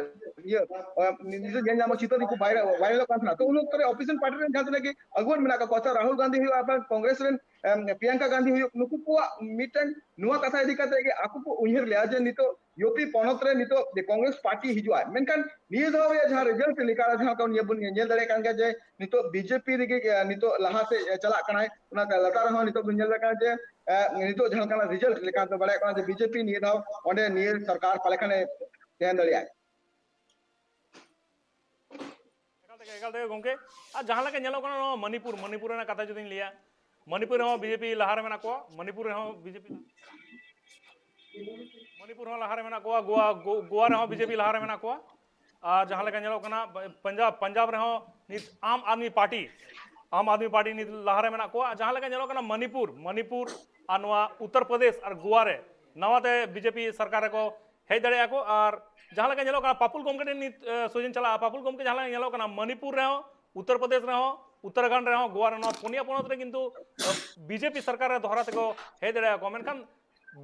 ᱤᱭᱟᱹ, ᱮ, ᱱᱤᱡᱮ ᱧᱮᱞ ᱧᱟᱢᱚᱜ ᱪᱤᱛᱟᱹᱨ ᱠᱚ ᱵᱷᱟᱭᱨᱟᱞ, ᱵᱷᱟᱭᱨᱟᱞᱚᱜ ᱠᱟᱱ ᱛᱟᱦᱮᱸᱱᱟ᱾ ᱛᱚ ᱩᱱ ᱚᱠᱛᱚ ᱨᱮ ᱚᱯᱳᱡᱤᱥᱚᱱ ᱯᱟᱨᱴᱤ ᱨᱮᱱ ᱡᱟᱦᱟᱸ ᱛᱤᱱᱟᱹᱜ ᱜᱮ ᱟᱹᱜᱩᱣᱟᱹᱱ ᱢᱮᱱᱟᱜ ᱠᱟᱜ ᱠᱚᱣᱟ, ᱥᱮ ᱨᱟᱦᱩᱞ ᱜᱟᱱᱫᱷᱤ ᱦᱩᱭᱩᱜ ᱟᱨ ᱵᱟᱝ ᱠᱚᱝᱜᱨᱮᱥ ᱨᱮᱱ, ᱮᱢ, ᱯᱨᱤᱭᱟᱝᱠᱟ ᱜᱟᱱᱫᱷᱤ ᱦᱩᱭᱩᱜ, ᱱᱩᱠᱩ ᱠᱚᱣᱟᱜ ᱢᱤᱫᱴᱟᱝ ᱱᱚᱣᱟ ᱠᱟᱛᱷᱟ ᱤᱫᱤ ᱠᱟᱛᱮ ᱜᱮ ᱟᱠᱚ ᱠᱚ ᱩᱭᱦᱟᱹᱨ ᱞᱮᱜᱼᱟ ᱡᱮ ᱱᱤᱛᱚᱜ ᱭᱩᱯᱤ ᱯᱚᱱᱚᱛ ᱨᱮ ᱱᱤᱛᱚᱜ ᱡᱮ ᱠᱚᱝᱜᱨᱮᱥ ᱯᱟᱨᱴᱤ ᱦᱤᱡᱩᱜᱼᱟ, ᱢᱮᱱᱠᱷᱟᱱ ᱱᱤᱭᱟᱹ ᱫᱷᱟᱣ ᱨᱮᱭᱟᱜ ᱡᱟᱦᱟᱸ ᱨᱮᱡᱟᱞᱴ ᱞᱮᱠᱟ ᱡᱟᱦᱟᱸ ᱞᱮᱠᱟ ᱵᱚᱱ ᱧᱮᱞ ᱫᱟᱲᱮᱭᱟᱜ ᱠᱟᱱ ᱜᱮᱭᱟ ᱡᱮ ᱱᱤᱛᱚᱜ ᱵᱤᱡᱮᱯᱤ ᱨᱮᱜᱮ, ᱮ, ᱱᱤᱛᱚᱜ ᱞᱟᱦᱟ ᱥᱮᱫ, ᱮ, ᱪᱟᱞᱟᱜ ᱠᱟᱱᱟᱭ᱾ ᱚᱱᱟ ᱞᱟᱛᱟᱨ ᱨᱮᱦᱚᱸ ᱱᱤᱛᱚᱜ ᱵᱚᱱ ᱧᱮᱞ ᱫᱟᱲᱮᱭᱟᱜ ᱠᱟᱱᱟ ᱡᱮ, ᱮ, ᱱᱤᱛᱚᱜ ᱡᱟᱦᱟᱸ ᱞᱮᱠᱟᱱᱟᱜ ᱨᱮᱡᱟᱞᱴ ᱞᱮᱠᱟ ᱫᱚ ᱵᱟᱲᱟᱭᱚᱜ ᱠᱟᱱᱟ ᱡᱮ ᱵᱤᱡᱮᱯᱤ ᱱᱤᱭᱟᱹ ᱫᱷᱟᱣ ᱚᱸᱰᱮ ᱱᱤᱭᱟᱹ ᱥᱚᱨᱠᱟᱨ ᱯᱟᱞᱮ ᱠᱷᱟᱱᱮ ᱛᱟᱦᱮᱸ ᱫᱟᱲᱮᱭᱟᱜᱼᱟ᱾ ᱮᱠᱟᱞ ᱛᱮᱜᱮ, ᱮᱠᱟᱞ ᱛᱮᱜᱮ ᱜᱚᱢᱠᱮ᱾ ᱟᱨ ᱡᱟᱦᱟᱸ ᱞᱮᱠᱟ ᱧᱮᱞᱚᱜ ᱠᱟᱱᱟ ᱱᱚᱣᱟ ᱢᱚᱱᱤᱯᱩᱨ, ᱢᱚᱱᱤᱯᱩᱨ ᱨᱮᱱᱟᱜ ᱠᱟᱛᱷᱟ ᱡᱩᱫᱤᱧ ᱞᱟᱹᱭᱟ, ᱢᱚᱱᱤᱯᱩᱨ ᱨᱮᱦᱚᱸ ᱵᱤᱡᱮᱯᱤ ᱞᱟᱦᱟ ᱨᱮ ᱢᱮᱱᱟᱜ ᱠᱚᱣᱟ, ᱢᱚᱱᱤᱯᱩᱨ ᱨᱮᱦᱚᱸ ᱵᱤᱡᱮᱯᱤ, ᱢᱚᱱᱤᱯᱩᱨ ᱦᱚᱸ ᱞᱟᱦᱟ ᱨᱮ ᱢᱮᱱᱟᱜ ᱠᱚᱣᱟ, ᱜᱳᱣᱟ, ᱜᱳ-, ᱜᱳᱣᱟ ᱨᱮᱦᱚᱸ ᱵᱤᱡᱮᱯᱤ ᱞᱟᱦᱟ ᱨᱮ ᱢᱮᱱᱟᱜ ᱠᱚᱣᱟ᱾ ᱟᱨ ᱡᱟᱦᱟᱸ ᱞᱮᱠᱟ ᱧᱮᱞᱚᱜ ᱠᱟᱱᱟ ᱯᱟᱧᱡᱟᱵᱽ, ᱯᱟᱧᱡᱟᱵᱽ ᱨᱮᱦᱚᱸ ᱱᱤᱛ ᱟᱢ ᱟᱫᱢᱤ ᱯᱟᱨᱴᱤ, ᱟᱢ ᱟᱫᱢᱤ ᱯᱟᱨᱴᱤ ᱱᱤᱛ ᱞᱟᱦᱟ ᱨᱮ ᱢᱮᱱᱟᱜ ᱠᱚᱣᱟ᱾ ᱟᱨ ᱡᱟᱦᱟᱸ ᱞᱮᱠᱟ ᱧᱮᱞᱚᱜ ᱠᱟᱱᱟ ᱢᱚᱱᱤᱯᱩᱨ, ᱢᱚᱱᱤᱯᱩᱨ ᱟᱨ ᱱᱚᱣᱟ ᱩᱛᱛᱚᱨ ᱯᱨᱚᱫᱮᱥ ᱟᱨ ᱜᱳᱣᱟ ᱨᱮ ᱱᱟᱣᱟ ᱛᱮ ᱵᱤᱡᱮᱯᱤ ᱥᱚᱨᱠᱟᱨ ᱨᱮᱠᱚ ᱦᱮᱡ ᱫᱟᱲᱮᱭᱟᱜᱼᱟ ᱠᱚ᱾ ᱟᱨ ᱡᱟᱦᱟᱸ ᱞᱮᱠᱟ ᱧᱮᱞᱚᱜ ᱠᱟᱱᱟ ᱯᱟᱯᱩᱞ ᱜᱚᱢᱠᱮ ᱴᱷᱮᱱ ᱱᱤᱛ, ᱮ, ᱥᱚᱡᱷᱮᱧ ᱪᱟᱞᱟᱜᱼᱟ᱾ ᱯᱟᱯᱩᱞ ᱜᱚᱢᱠᱮ, ᱡᱟᱦᱟᱸ ᱞᱮᱠᱟ ᱧᱮᱞᱚᱜ ᱠᱟᱱᱟ ᱢᱚᱱᱤᱯᱩᱨ ᱨᱮᱦᱚᱸ, ᱩᱛᱛᱚᱨ ᱯᱨᱚᱫᱮᱥ ᱨᱮᱦᱚᱸ, ᱩᱛᱛᱚᱨᱟᱠᱷᱚᱸᱰ ᱨᱮᱦᱚᱸ, ᱜᱳᱣᱟ ᱨᱮ, ᱱᱚᱣᱟ ᱯᱩᱱᱭᱟ ᱯᱚᱱᱚᱛ ᱨᱮ ᱠᱤᱱᱛᱩ, ᱮ, ᱵᱤᱡᱮᱯᱤ ᱥᱚᱨᱠᱟᱨ ᱨᱮ ᱫᱚᱦᱲᱟ ᱛᱮᱠᱚ ᱦᱮᱡ ᱫᱟᱲᱮᱭᱟᱜᱼᱟ ᱠᱚ᱾ ᱢᱮᱱᱠᱷᱟᱱ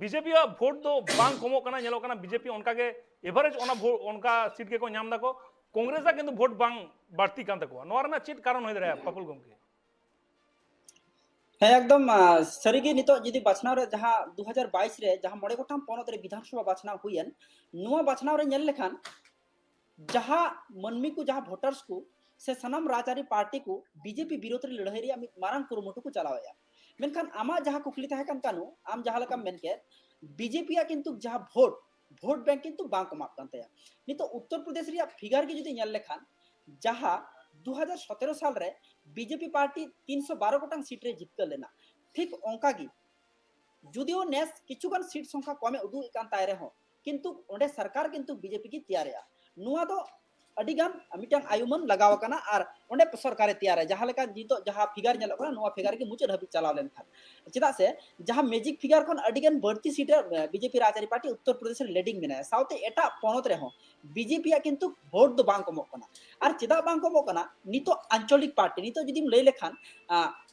ᱵᱤᱡᱮᱯᱤ ᱟᱜ ᱵᱷᱳᱴ ᱫᱚ ᱵᱟᱝ ᱠᱚᱢᱚᱜ ᱠᱟᱱᱟ, ᱧᱮᱞᱚᱜ ᱠᱟᱱᱟ ᱵᱤᱡᱮᱯᱤ ᱚᱱᱠᱟ ᱜᱮ ᱮᱵᱷᱟᱨᱮᱡᱽ ᱚᱱᱟ ᱵᱷᱳ-, ᱚᱱᱠᱟ ᱥᱤᱴ ᱜᱮᱠᱚ ᱧᱟᱢ ᱫᱟᱠᱚ᱾ ᱠᱚᱝᱜᱨᱮᱥ ᱟᱜ ᱠᱤᱱᱛᱩ ᱵᱷᱳᱴ ᱵᱟᱝ ᱵᱟᱹᱲᱛᱤᱜ ᱠᱟᱱ ᱛᱟᱠᱚᱣᱟ᱾ ᱱᱚᱣᱟ ᱨᱮᱱᱟᱜ ᱪᱮᱫ ᱠᱟᱨᱚᱱ ᱦᱩᱭ ᱫᱟᱲᱮᱭᱟᱜᱼᱟ ᱯᱟᱯᱩᱞ ᱜᱚᱢᱠᱮ? ᱦᱮᱸ, ᱮᱠᱫᱚᱢ, ᱟᱸ, ᱥᱟᱹᱨᱤᱜᱮ ᱱᱤᱛᱚᱜ ᱡᱩᱫᱤ ᱵᱟᱪᱷᱱᱟᱣ ᱨᱮ ᱡᱟᱦᱟᱸ ᱫᱩ ᱦᱟᱡᱟᱨ ᱵᱟᱭᱤᱥ ᱨᱮ ᱡᱟᱦᱟᱸ ᱢᱚᱬᱮ ᱜᱚᱴᱟᱝ ᱯᱚᱱᱚᱛ ᱨᱮ ᱵᱤᱫᱷᱟᱱ ᱥᱚᱵᱷᱟ ᱵᱟᱪᱷᱱᱟᱣ ᱦᱩᱭᱮᱱ, ᱱᱚᱣᱟ ᱵᱟᱪᱷᱱᱟᱣ ᱨᱮ ᱧᱮᱞ ᱞᱮᱠᱷᱟᱱ ᱡᱟᱦᱟᱸ ᱢᱟᱹᱱᱢᱤ ᱠᱚ, ᱡᱟᱦᱟᱸ ᱵᱷᱳᱴᱟᱨᱥ ᱠᱚ ᱥᱮ ᱥᱟᱱᱟᱢ ᱨᱟᱡᱽᱟᱹᱨᱤ ᱯᱟᱨᱴᱤ ᱠᱚ ᱵᱤᱡᱮᱯᱤ ᱵᱤᱨᱳᱫᱷ ᱨᱮ ᱞᱟᱹᱲᱦᱟᱹᱭ ᱨᱮᱭᱟᱜ ᱢᱤᱫ ᱢᱟᱨᱟᱝ ᱠᱩᱨᱩᱢᱩᱴᱩ ᱠᱚ ᱪᱟᱞᱟᱣᱮᱫᱼᱟ᱾ ᱢᱮᱱᱠᱷᱟᱱ ᱟᱢᱟᱜ ᱡᱟᱦᱟᱸ ᱠᱩᱠᱞᱤ ᱛᱟᱦᱮᱸ ᱠᱟᱱ ᱠᱟᱹᱱᱩ, ᱟᱢ ᱡᱟᱦᱟᱸ ᱞᱮᱠᱟᱢ ᱢᱮᱱ ᱠᱮᱫ, ᱵᱤᱡᱮᱯᱤ ᱭᱟᱜ ᱠᱤᱱᱛᱩ ᱡᱟᱦᱟᱸ ᱵᱷᱳᱴ, ᱵᱷᱳᱴ ᱵᱮᱝᱠ ᱠᱤᱱᱛᱩ ᱵᱟᱝ ᱠᱚᱢᱟᱜ ᱠᱟᱱ ᱛᱟᱭᱟ᱾ ᱱᱤᱛᱚᱜ ᱩᱛᱛᱚᱨ ᱯᱨᱚᱫᱮᱥ ᱨᱮᱭᱟᱜ ᱯᱷᱤᱜᱟᱨ ᱜᱮ ᱡᱩᱫᱤ ᱧᱮᱞ ᱞᱮᱠᱷᱟᱱ, ᱡᱟᱦᱟᱸ ᱫᱩ ᱦᱟᱡᱟᱨ ᱥᱚᱛᱮᱨᱚ ᱥᱟᱞ ᱨᱮ ᱵᱤᱡᱮᱯᱤ ᱯᱟᱨᱴᱤ ᱛᱤᱱᱥᱚ ᱵᱟᱨᱚ ᱜᱚᱴᱟᱝ ᱥᱤᱴ ᱨᱮ ᱡᱤᱛᱠᱟᱹᱨ ᱞᱮᱱᱟ, ᱴᱷᱤᱠ ᱚᱱᱠᱟ ᱜᱮ ᱡᱩᱫᱤᱭᱳ ᱱᱮᱥ ᱠᱤᱪᱷᱩᱜᱟᱱ ᱥᱤᱴ ᱥᱚᱝᱠᱷᱟ ᱠᱚᱢᱮ ᱩᱫᱩᱜ ᱮᱫ ᱠᱟᱱ ᱛᱟᱭ ᱨᱮᱦᱚᱸ, ᱠᱤᱱᱛᱩ ᱚᱸᱰᱮ ᱥᱚᱨᱠᱟᱨ ᱠᱤᱱᱛᱩ ᱵᱤᱡᱮᱯᱤ ᱜᱮ ᱛᱮᱭᱟᱨᱮᱜᱼᱟ᱾ ᱱᱚᱣᱟ ᱫᱚ ᱟᱹᱰᱤᱜᱟᱱ ᱢᱤᱫᱴᱟᱝ ᱟᱭᱩᱢᱟᱹᱱ ᱞᱟᱜᱟᱣ ᱟᱠᱟᱱᱟ ᱟᱨ ᱚᱸᱰᱮ ᱥᱚᱨᱠᱟᱨᱮ ᱛᱮᱭᱟᱨᱟ᱾ ᱡᱟᱦᱟᱸ ᱞᱮᱠᱟ ᱱᱤᱛᱚᱜ ᱡᱟᱦᱟᱸ ᱯᱷᱤᱜᱟᱨ ᱧᱮᱞᱚᱜ ᱠᱟᱱᱟ, ᱱᱚᱣᱟ ᱯᱷᱤᱜᱟᱨ ᱜᱮ ᱢᱩᱪᱟᱹᱫ ᱦᱟᱹᱵᱤᱡ ᱪᱟᱞᱟᱣ ᱞᱮᱱᱠᱷᱟᱱ, ᱪᱮᱫᱟᱜ ᱥᱮ ᱡᱟᱦᱟᱸ ᱢᱮᱡᱤᱠ ᱯᱷᱤᱜᱟᱨ ᱠᱷᱚᱱ ᱟᱹᱰᱤᱜᱟᱱ ᱵᱟᱹᱲᱛᱤ ᱥᱤᱴ ᱨᱮ ᱵᱤᱡᱮᱯᱤ ᱨᱟᱡᱽᱟᱹᱨᱤ ᱯᱟᱨᱴᱤ ᱩᱛᱛᱚᱨ ᱯᱨᱚᱫᱮᱥ ᱨᱮ ᱞᱤᱰᱤᱝ ᱢᱮᱱᱟᱭᱟ, ᱥᱟᱶᱛᱮ ᱮᱴᱟᱜ ᱯᱚᱱᱚᱛ ᱨᱮᱦᱚᱸ ᱵᱤᱡᱮᱯᱤ ᱭᱟᱜ ᱠᱤᱱᱛᱩ ᱵᱷᱳᱴ ᱫᱚ ᱵᱟᱝ ᱠᱚᱢᱚᱜ ᱠᱟᱱᱟ᱾ ᱟᱨ ᱪᱮᱫᱟᱜ ᱵᱟᱝ ᱠᱚᱢᱚᱜ ᱠᱟᱱᱟ? ᱱᱤᱛᱚᱜ ᱟᱧᱪᱚᱞᱤᱠ ᱯᱟᱨᱴᱤ, ᱱᱤᱛᱚᱜ ᱡᱩᱫᱤᱢ ᱞᱟᱹᱭ ᱞᱮᱠᱷᱟᱱ,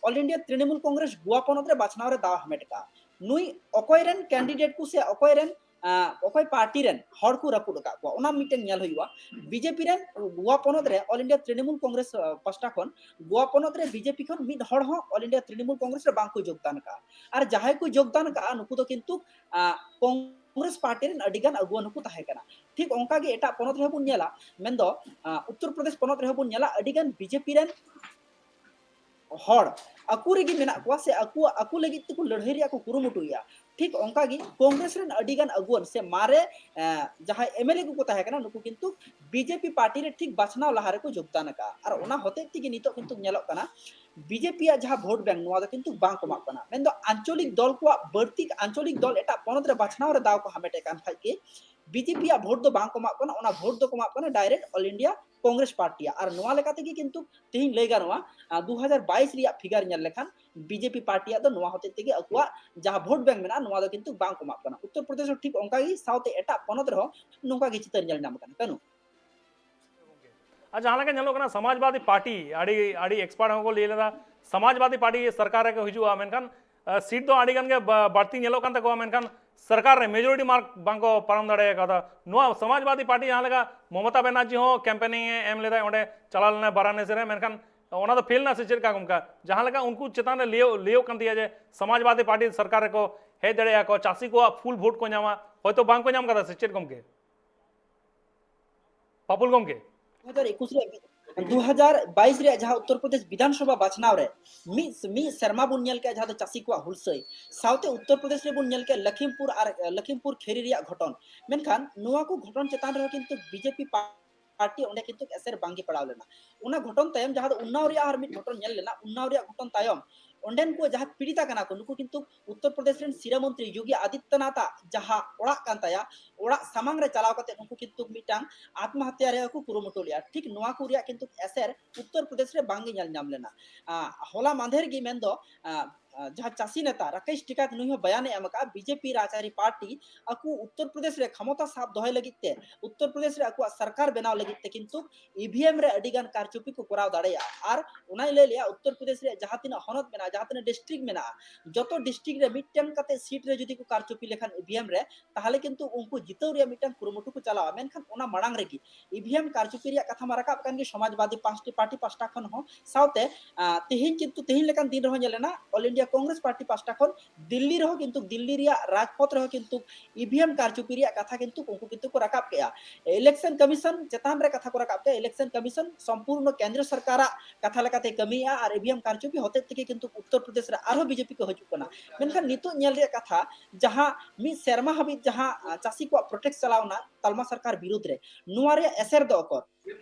ᱚᱞ ᱤᱱᱰᱤᱭᱟ ᱛᱨᱤᱱᱢᱩᱞ ᱠᱚᱝᱜᱨᱮᱥ ᱜᱳᱣᱟ ᱯᱚᱱᱚᱛ ᱨᱮ ᱵᱟᱪᱷᱱᱟᱣ ᱨᱮ ᱫᱟᱣ ᱦᱟᱢᱮᱴ ᱟᱠᱟᱫᱼᱟ᱾ ᱱᱩᱭ ᱚᱠᱚᱭ ᱨᱮᱱ ᱠᱮᱱᱰᱤᱰᱮᱴ ᱠᱚ ᱥᱮ ᱚᱠᱚᱭ ᱨᱮᱱ, ᱟᱸ, ᱚᱠᱚᱭ ᱯᱟᱨᱴᱤ ᱨᱮᱱ ᱦᱚᱲ ᱠᱚ ᱨᱟᱹᱯᱩᱫ ᱟᱠᱟᱫ ᱠᱚᱣᱟ, ᱚᱱᱟ ᱢᱤᱫᱴᱮᱱ ᱧᱮᱞ ᱦᱩᱭᱩᱜᱼᱟ᱾ ᱵᱤᱡᱮᱯᱤ ᱨᱮᱱ ᱜᱳᱣᱟ ᱯᱚᱱᱚᱛ ᱨᱮ ᱚᱞ ᱤᱱᱰᱤᱭᱟ ᱛᱨᱤᱱᱢᱩᱞ ᱠᱚᱝᱜᱨᱮᱥ, ᱟᱸ, ᱯᱟᱥᱴᱟ ᱠᱷᱚᱱ ᱜᱳᱣᱟ ᱯᱚᱱᱚᱛ ᱨᱮ ᱵᱤᱡᱮᱯᱤ ᱠᱷᱚᱱ ᱢᱤᱫ ᱦᱚᱲ ᱦᱚᱸ ᱚᱞ ᱤᱱᱰᱤᱭᱟ ᱛᱨᱤᱱᱢᱩᱞ ᱠᱚᱝᱜᱨᱮᱥ ᱨᱮ ᱵᱟᱝ ᱠᱚ ᱡᱳᱜᱽᱫᱟᱱ ᱟᱠᱟᱫᱼᱟ᱾ ᱟᱨ ᱡᱟᱦᱟᱸᱭ ᱠᱚ ᱡᱳᱜᱽᱫᱟᱱ ᱟᱠᱟᱫᱼᱟ, ᱱᱩᱠᱩ ᱫᱚ ᱠᱤᱱᱛᱩ, ᱟᱸ, ᱠᱚᱝᱜᱨᱮᱥ ᱯᱟᱨᱴᱤ ᱨᱮᱱ ᱟᱹᱰᱤ ᱜᱟᱱ ᱟᱹᱜᱩᱣᱟᱹᱱ ᱦᱚᱸᱠᱚ ᱛᱟᱦᱮᱸ ᱠᱟᱱᱟ᱾ ᱴᱷᱤᱠ ᱚᱱᱠᱟ ᱜᱮ ᱮᱴᱟᱜ ᱯᱚᱱᱚᱛ ᱨᱮᱦᱚᱸ ᱵᱚᱱ ᱧᱮᱞᱟ, ᱢᱮᱱᱫᱚ, ᱟᱸ, ᱩᱛᱛᱚᱨ ᱯᱨᱚᱫᱮᱥ ᱯᱚᱱᱚᱛ ᱨᱮᱦᱚᱸ ᱵᱚᱱ ᱧᱮᱞᱟ, ᱟᱹᱰᱤ ᱜᱟᱱ ᱵᱤᱡᱮᱯᱤ ᱨᱮᱱ ᱦᱚᱲ ᱟᱠᱚ ᱨᱮᱜᱮ ᱢᱮᱱᱟᱜ ᱠᱚᱣᱟ ᱥᱮ ᱟᱠᱚ, ᱟᱠᱚ ᱞᱟᱹᱜᱤᱫ ᱛᱮᱠᱚ ᱞᱟᱹᱲᱦᱟᱹᱭ ᱨᱮᱭᱟᱜ ᱠᱚ ᱠᱩᱨᱩᱢᱩᱴᱩᱭᱮᱫᱼᱟ᱾ ᱴᱷᱤᱠ ᱚᱱᱠᱟ ᱜᱮ ᱠᱚᱝᱜᱨᱮᱥ ᱨᱮᱱ ᱟᱹᱰᱤ ᱜᱟᱱ ᱟᱹᱜᱩᱣᱟᱹᱱ ᱥᱮ ᱢᱟᱨᱮ, ᱮᱸ, ᱡᱟᱦᱟᱸᱭ ᱮᱢ ᱮᱞ ᱮ ᱠᱚᱠᱚ ᱛᱟᱦᱮᱸ ᱠᱟᱱᱟ, ᱱᱩᱠᱩ ᱠᱤᱱᱛᱩ ᱵᱤᱡᱮᱯᱤ ᱯᱟᱨᱴᱤ ᱨᱮ ᱴᱷᱤᱠ ᱵᱟᱪᱷᱱᱟᱣ ᱞᱟᱦᱟ ᱨᱮᱠᱚ ᱡᱳᱜᱽᱫᱟᱱ ᱟᱠᱟᱫᱼᱟ᱾ ᱟᱨ ᱚᱱᱟ ᱦᱚᱛᱮᱡ ᱛᱮᱜᱮ ᱱᱤᱛᱚᱜ ᱠᱤᱱᱛᱩ ᱧᱮᱞᱚᱜ ᱠᱟᱱᱟ, ᱵᱤᱡᱮᱯᱤ ᱭᱟᱜ ᱡᱟᱦᱟᱸ ᱵᱷᱳᱴ ᱵᱮᱝᱠ, ᱱᱚᱣᱟ ᱫᱚ ᱠᱤᱱᱛᱩ ᱵᱟᱝ ᱠᱚᱢᱟᱜ ᱠᱟᱱᱟ᱾ ᱢᱮᱱᱫᱚ ᱟᱧᱪᱚᱞᱤᱠ ᱫᱚᱞ ᱠᱚᱣᱟᱜ ᱵᱟᱹᱲᱛᱤ, ᱟᱧᱪᱚᱞᱤᱠ ᱫᱚᱞ ᱮᱴᱟᱜ ᱯᱚᱱᱚᱛ ᱨᱮ ᱵᱟᱪᱷᱱᱟᱣ ᱨᱮ ᱫᱟᱣ ᱠᱚ ᱦᱟᱢᱮᱴᱮᱫ ᱠᱟᱱ ᱠᱷᱟᱡ ᱜᱮ ᱵᱤᱡᱮᱯᱤ ᱭᱟᱜ ᱵᱷᱳᱴ ᱫᱚ ᱵᱟᱝ ᱠᱚᱢᱟᱜ ᱠᱟᱱᱟ, ᱚᱱᱟ ᱵᱷᱳᱴ ᱫᱚ ᱠᱚᱢᱟᱜ ᱠᱟᱱᱟ direct all India Congress party ᱭᱟᱜ᱾ ᱟᱨ ᱱᱚᱣᱟ ᱞᱮᱠᱟ ᱛᱮᱜᱮ ᱠᱤᱱᱛᱩ ᱛᱮᱦᱮᱧ ᱞᱟᱹᱭ ᱜᱟᱱᱚᱜᱼᱟ, ᱟᱸ, ᱫᱩ ᱦᱟᱡᱟᱨ ᱵᱟᱭᱤᱥ ᱨᱮᱭᱟᱜ ᱯᱷᱤᱜᱟᱨ ᱧᱮᱞ ᱞᱮᱠᱷᱟᱱ ᱵᱤᱡᱮᱯᱤ ᱯᱟᱨᱴᱤ ᱭᱟᱜ ᱫᱚ ᱱᱚᱣᱟ ᱦᱚᱛᱮᱡ ᱛᱮᱜᱮ ᱟᱠᱚᱣᱟᱜ ᱡᱟᱦᱟᱸ ᱵᱷᱳᱴ ᱵᱮᱝᱠ ᱢᱮᱱᱟᱜᱼᱟ, ᱱᱚᱣᱟ ᱫᱚ ᱠᱤᱱᱛᱩ ᱵᱟᱝ ᱠᱚᱢᱟᱜ ᱠᱟᱱᱟ᱾ ᱩᱛᱛᱚᱨ ᱯᱨᱚᱫᱮᱥ ᱦᱚᱸ ᱴᱷᱤᱠ ᱚᱱᱠᱟ ᱜᱮ, ᱥᱟᱶᱛᱮ ᱮᱴᱟᱜ ᱯᱚᱱᱚᱛ ᱨᱮᱦᱚᱸ ᱱᱚᱝᱠᱟ ᱜᱮ ᱪᱤᱛᱟᱹᱨ ᱧᱮᱞ ᱧᱟᱢ ᱠᱟᱱᱟ᱾ ᱠᱟᱹᱱᱩ᱾ ᱟᱨ ᱡᱟᱦᱟᱸ ᱞᱮᱠᱟ ᱧᱮᱞᱚᱜ ᱠᱟᱱᱟ, ᱥᱚᱢᱟᱡᱽᱵᱟᱫᱤ ᱯᱟᱨᱴᱤ ᱟᱹᱰᱤ, ᱟᱹᱰᱤ ᱮᱠᱥᱯᱟᱨᱴ ᱦᱚᱸᱠᱚ ᱞᱟᱹᱭ ᱞᱮᱫᱟ, ᱥᱚᱢᱟᱡᱽᱵᱟᱫᱤ ᱯᱟᱨᱴᱤ ᱥᱚᱨᱠᱟᱨ ᱨᱮᱠᱚ ᱦᱤᱡᱩᱜᱼᱟ, ᱢᱮᱱᱠᱷᱟᱱ, ᱟᱸ, ᱥᱤᱴ ᱫᱚ ᱟᱹᱰᱤ ᱜᱟᱱ ᱜᱮ ᱵᱟ-, ᱵᱟᱹᱲᱛᱤ ᱧᱮᱞᱚᱜ ᱠᱟᱱ ᱛᱟᱠᱚᱣᱟ, ᱢᱮᱱᱠᱷᱟᱱ ᱥᱚᱨᱠᱟᱨ ᱨᱮ ᱢᱮᱡᱚᱨᱤᱴᱤ ᱢᱟᱨᱠ ᱵᱟᱝᱠᱚ ᱯᱟᱨᱚᱢ ᱫᱟᱲᱮ ᱟᱠᱟᱫᱟ᱾ ᱱᱚᱣᱟ ᱥᱚᱢᱟᱡᱽᱵᱟᱫᱤ ᱯᱟᱨᱴᱤ ᱡᱟᱦᱟᱸ ᱞᱮᱠᱟ ᱢᱚᱢᱚᱛᱟ ᱵᱟᱱᱟᱨᱡᱤ ᱦᱚᱸ ᱠᱮᱢᱯᱮᱱᱤᱝ ᱮ ᱮᱢ ᱞᱮᱫᱟᱭ, ᱚᱸᱰᱮ ᱪᱟᱞᱟᱣ ᱞᱮᱱᱟᱭ ᱵᱟᱨᱟᱱᱚᱥᱤ ᱨᱮ, ᱢᱮᱱᱠᱷᱟᱱ ᱚᱱᱟ ᱫᱚ ᱯᱷᱮᱞ ᱮᱱᱟ ᱥᱮ ᱪᱮᱫ ᱞᱮᱠᱟ ᱜᱚᱢᱠᱮ? ᱡᱟᱦᱟᱸ ᱞᱮᱠᱟ ᱩᱱᱠᱩ ᱪᱮᱛᱟᱱ ᱨᱮ ᱞᱟᱹᱭᱚᱜ, ᱞᱟᱹᱭᱚᱜ ᱠᱟᱱ ᱛᱟᱦᱮᱸᱜᱼᱟ ᱡᱮ ᱥᱚᱢᱟᱡᱽᱵᱟᱫᱤ ᱯᱟᱨᱴᱤ ᱥᱚᱨᱠᱟᱨ ᱨᱮᱠᱚ ᱦᱮᱡ ᱫᱟᱲᱮᱭᱟᱜᱼᱟ ᱠᱚ, ᱪᱟᱹᱥᱤ ᱠᱚᱣᱟᱜ ᱯᱷᱩᱞ ᱵᱷᱳᱴ ᱠᱚ ᱧᱟᱢᱟ, ᱦᱚᱭᱛᱳ ᱵᱟᱝ ᱠᱚ ᱧᱟᱢ ᱠᱟᱫᱟ ᱥᱮ ᱪᱮᱫ ᱜᱚᱢᱠᱮ? ᱯᱟᱯᱩᱞ ᱜᱚᱢᱠᱮ, ᱫᱩ ᱦᱟᱡᱟᱨ ᱮᱠᱩᱥ ᱨᱮᱭᱟᱜ ᱫᱩ ᱦᱟᱡᱟᱨ ᱵᱟᱭᱤᱥ ᱨᱮᱭᱟᱜ ᱡᱟᱦᱟᱸ ᱩᱛᱛᱚᱨ ᱯᱨᱚᱫᱮᱥ ᱵᱤᱫᱷᱟᱱ ᱥᱚᱵᱷᱟ ᱵᱟᱪᱷᱱᱟᱣ ᱨᱮ ᱢᱤᱫ ᱢᱤᱫ ᱥᱮᱨᱢᱟ ᱵᱚᱱ ᱧᱮᱞ ᱠᱮᱜᱼᱟ ᱡᱟᱦᱟᱸ ᱫᱚ ᱪᱟᱹᱥᱤ ᱠᱚᱣᱟᱜ ᱦᱩᱞᱥᱟᱹᱭ, ᱥᱟᱶᱛᱮ ᱩᱛᱛᱚᱨ ᱯᱨᱚᱫᱮᱥ ᱨᱮᱵᱚᱱ ᱧᱮᱞ ᱠᱮᱜᱼᱟ ᱞᱚᱠᱷᱤᱢᱯᱩᱨ ᱟᱨ ᱞᱚᱠᱷᱤᱢᱯᱩᱨ ᱠᱷᱮᱨᱤ ᱨᱮᱭᱟᱜ ᱜᱷᱚᱴᱚᱱ᱾ ᱢᱮᱱᱠᱷᱟᱱ ᱱᱚᱣᱟ ᱠᱚ ᱜᱷᱚᱴᱚᱱ ᱪᱮᱛᱟᱱ ᱨᱮᱦᱚᱸ ᱠᱤᱱᱛᱩ ᱵᱤᱡᱮᱯᱤ ᱯᱟᱨᱴᱤ ᱚᱸᱰᱮ ᱠᱤᱱᱛᱩ ᱮᱥᱮᱨ ᱵᱟᱝᱜᱮ ᱯᱟᱲᱟᱣ ᱞᱮᱱᱟ᱾ ᱚᱱᱟ ᱜᱷᱚᱴᱚᱱ ᱛᱟᱭᱚᱢ ᱡᱟᱦᱟᱸ ᱫᱚ ᱩᱱᱱᱟᱣ ᱨᱮᱭᱟᱜ ᱟᱨ ᱢᱤᱫ ᱜᱷᱚᱴᱚᱱ ᱧᱮᱞ ᱞᱮᱱᱟ, ᱩᱱᱱᱟᱣ ᱨᱮᱭᱟᱜ ᱜᱷᱚᱴᱚᱱ ᱛᱟᱭᱚᱢ ᱚᱸᱰᱮᱱ ᱠᱚ ᱡᱟᱦᱟᱸ ᱯᱤᱲᱤᱛᱟ ᱠᱟᱱᱟ ᱠᱚ, ᱱᱩᱠᱩ ᱠᱤᱱᱛᱩ ᱩᱛᱛᱚᱨ ᱯᱨᱚᱫᱮᱥ ᱨᱮᱱ ᱥᱤᱨᱟᱹ ᱢᱚᱱᱛᱨᱤ ᱭᱳᱜᱤ ᱟᱫᱤᱛᱭᱚᱱᱟᱛᱷ ᱟᱜ ᱡᱟᱦᱟᱸ ᱚᱲᱟᱜ ᱠᱟᱱ ᱛᱟᱭᱟ, ᱚᱲᱟᱜ ᱥᱟᱢᱟᱝ ᱨᱮ ᱪᱟᱞᱟᱣ ᱠᱟᱛᱮ ᱱᱩᱠᱩ ᱠᱤᱱᱛᱩ ᱢᱤᱫᱴᱟᱝ ᱟᱛᱢᱟᱦᱟᱛᱭᱟ ᱨᱮᱭᱟᱜ ᱠᱚ ᱠᱩᱨᱩᱢᱩᱴᱩ ᱞᱮᱫᱼᱟ᱾ ᱴᱷᱤᱠ ᱱᱚᱣᱟ ᱠᱚ ᱨᱮᱭᱟᱜ ᱠᱤᱱᱛᱩ ᱮᱥᱮᱨ ᱩᱛᱛᱚᱨ ᱯᱨᱚᱫᱮᱥ ᱨᱮ ᱵᱟᱝᱜᱮ ᱧᱮᱞ ᱧᱟᱢ ᱞᱮᱱᱟ᱾ ᱟᱸ, ᱦᱚᱞᱟ ᱢᱟᱫᱷᱮᱨ ᱜᱮ ᱢᱮᱱᱫᱚ, ᱟᱸ, ᱟᱸ, ᱡᱟᱦᱟᱸ ᱪᱟᱹᱥᱤ ᱱᱮᱛᱟ ᱨᱟᱠᱮᱥ ᱴᱤᱠᱟᱭᱛᱷ, ᱱᱩᱭ ᱦᱚᱸ ᱵᱟᱭᱟᱱᱮ ᱮᱢ ᱟᱠᱟᱫᱼᱟ, ᱵᱤᱡᱮᱯᱤ ᱨᱟᱡᱽᱟᱹᱨᱤ ᱯᱟᱨᱴᱤ ᱟᱠᱚ ᱩᱛᱛᱚᱨ ᱯᱨᱚᱫᱮᱥ ᱨᱮ ᱠᱷᱚᱢᱚᱛᱟ ᱥᱟᱵ ᱫᱚᱦᱚᱭ ᱞᱟᱹᱜᱤᱫ ᱛᱮ, ᱩᱛᱛᱚᱨ ᱯᱨᱚᱫᱮᱥ ᱨᱮ ᱟᱠᱚᱣᱟᱜ ᱥᱚᱨᱠᱟᱨ ᱵᱮᱱᱟᱣ ᱞᱟᱹᱜᱤᱫ ᱛᱮ ᱠᱤᱱᱛᱩ ᱤᱵᱷᱤᱮᱢ ᱨᱮ ᱟᱹᱰᱤ ᱜᱟᱱ ᱠᱟᱨᱪᱩᱯᱤ ᱠᱚ ᱠᱚᱨᱟᱣ ᱫᱟᱲᱮᱭᱟᱜᱼᱟ᱾ ᱟᱨ ᱚᱱᱟᱭ ᱞᱟᱹᱭ ᱞᱮᱜᱼᱟ, ᱩᱛᱛᱚᱨ ᱯᱨᱚᱫᱮᱥ ᱨᱮᱭᱟᱜ ᱡᱟᱦᱟᱸ ᱛᱤᱱᱟᱹᱜ ᱦᱚᱱᱚᱛ ᱢᱮᱱᱟᱜᱼᱟ, ᱡᱟᱦᱟᱸ ᱛᱤᱱᱟᱹᱜ ᱰᱤᱥᱴᱨᱤᱠᱴ ᱢᱮᱱᱟᱜᱼᱟ, ᱡᱚᱛᱚ ᱰᱤᱥᱴᱨᱤᱠᱴ ᱨᱮ ᱢᱤᱫᱴᱮᱱ ᱠᱟᱛᱮ ᱥᱤᱴ ᱨᱮ ᱡᱩᱫᱤ ᱠᱚ ᱠᱟᱨᱪᱩᱯᱤ ᱞᱮᱠᱷᱟᱱ ᱤᱵᱷᱤᱮᱢ ᱨᱮ, ᱛᱟᱦᱚᱞᱮ ᱠᱤᱱᱛᱩ ᱩᱱᱠᱩ ᱡᱤᱛᱟᱹᱣ ᱨᱮᱭᱟᱜ ᱢᱤᱫᱴᱟᱝ ᱠᱩᱨᱩᱢᱩᱴᱩ ᱠᱚ ᱪᱟᱞᱟᱣᱟ᱾ ᱢᱮᱱᱠᱷᱟᱱ ᱚᱱᱟ ᱢᱟᱲᱟᱝ ᱨᱮᱜᱮ ᱤᱵᱷᱤᱮᱢ ᱠᱟᱨᱪᱩᱯᱤ ᱨᱮᱭᱟᱜ ᱠᱟᱛᱷᱟ ᱢᱟ ᱨᱟᱠᱟᱵ ᱠᱟᱱ ᱜᱮ ᱥᱚᱢᱟᱡᱽᱵᱟᱫᱤ ᱯᱟᱥᱴᱤ, ᱯᱟᱨᱴᱤ ᱯᱟᱥᱴᱟ ᱠᱷᱚᱱ ᱦᱚᱸ, ᱥᱟᱶᱛᱮ, ᱟᱸ, ᱛᱮᱦᱮᱧ ᱠᱤᱱᱛᱩ ᱛᱮᱦᱮᱧ ᱞᱮᱠᱟᱱ ᱫᱤᱱ ᱨᱮᱦᱚᱸ ᱧᱮᱞ ᱮᱱᱟ, ᱚᱞ ᱤᱱᱰᱤᱭᱟ ᱠᱚᱝᱜᱨᱮᱥ ᱯᱟᱨᱴᱤ ᱯᱟᱥᱴᱟ ᱠᱷᱚᱱ ᱫᱤᱞᱞᱤ ᱨᱮᱦᱚᱸ ᱠᱤᱱᱛᱩ ᱫᱤᱞᱞᱤ ᱨᱮᱭᱟᱜ ᱨᱟᱡᱽᱯᱚᱛᱷ ᱨᱮᱦᱚᱸ ᱠᱤᱱᱛᱩ ᱤᱵᱷᱤᱮᱢ ᱠᱟᱨᱪᱩᱯᱤ ᱨᱮᱭᱟᱜ ᱠᱟᱛᱷᱟ ᱠᱤᱱᱛᱩ ᱩᱱᱠᱩ ᱠᱤᱱᱛᱩ ᱠᱚ ᱨᱟᱠᱟᱵ ᱠᱮᱜᱼᱟ᱾ ᱤᱞᱮᱠᱥᱚᱱ ᱠᱚᱢᱤᱥᱚᱱ ᱪᱮᱛᱟᱱ ᱨᱮ ᱠᱟᱛᱷᱟ ᱠᱚ ᱨᱟᱠᱟᱵ ᱠᱮᱜᱼᱟ᱾ ᱤᱞᱮᱠᱥᱚᱱ ᱠᱚᱢᱤᱥᱚᱱ ᱥᱚᱢᱯᱩᱨᱱᱚ ᱠᱮᱱᱫᱨᱚ ᱥᱚᱨᱠᱟᱨᱟᱜ ᱠᱟᱛᱷᱟ ᱞᱮᱠᱟᱛᱮ ᱠᱟᱹᱢᱤᱭᱮᱜᱼᱟ ᱟᱨ ᱤᱵᱷᱤᱮᱢ ᱠᱟᱨᱪᱩᱯᱤ ᱦᱚᱛᱮᱡ ᱛᱮᱜᱮ ᱠᱤᱱᱛᱩ ᱩᱛᱛᱚᱨ ᱯᱨᱚᱫᱮᱥ ᱨᱮ ᱟᱨᱦᱚᱸ ᱵᱤᱡᱮᱯᱤ ᱠᱚ ᱦᱤᱡᱩᱜ ᱠᱟᱱᱟ᱾ ᱢᱮᱱᱠᱷᱟᱱ ᱱᱤᱛᱚᱜ ᱧᱮᱞ ᱨᱮᱭᱟᱜ ᱠᱟᱛᱷᱟ, ᱡᱟᱦᱟᱸ ᱢᱤᱫ ᱥᱮᱨᱢᱟ ᱦᱟᱹᱵᱤᱡ ᱡᱟᱦᱟᱸ, ᱟᱸ, ᱪᱟᱹᱥᱤ ᱠᱚᱣᱟᱜ ᱯᱨᱚᱴᱮᱥᱴ ᱪᱟᱞᱟᱣ ᱮᱱᱟ ᱛᱟᱞᱢᱟ ᱥᱚᱨᱠᱟᱨ ᱵᱤᱨᱩᱫᱽ ᱨᱮ, ᱱᱚᱣᱟ ᱨᱮᱭᱟᱜ ᱮᱥᱮᱨ ᱫᱚ ᱚᱠᱚᱨ?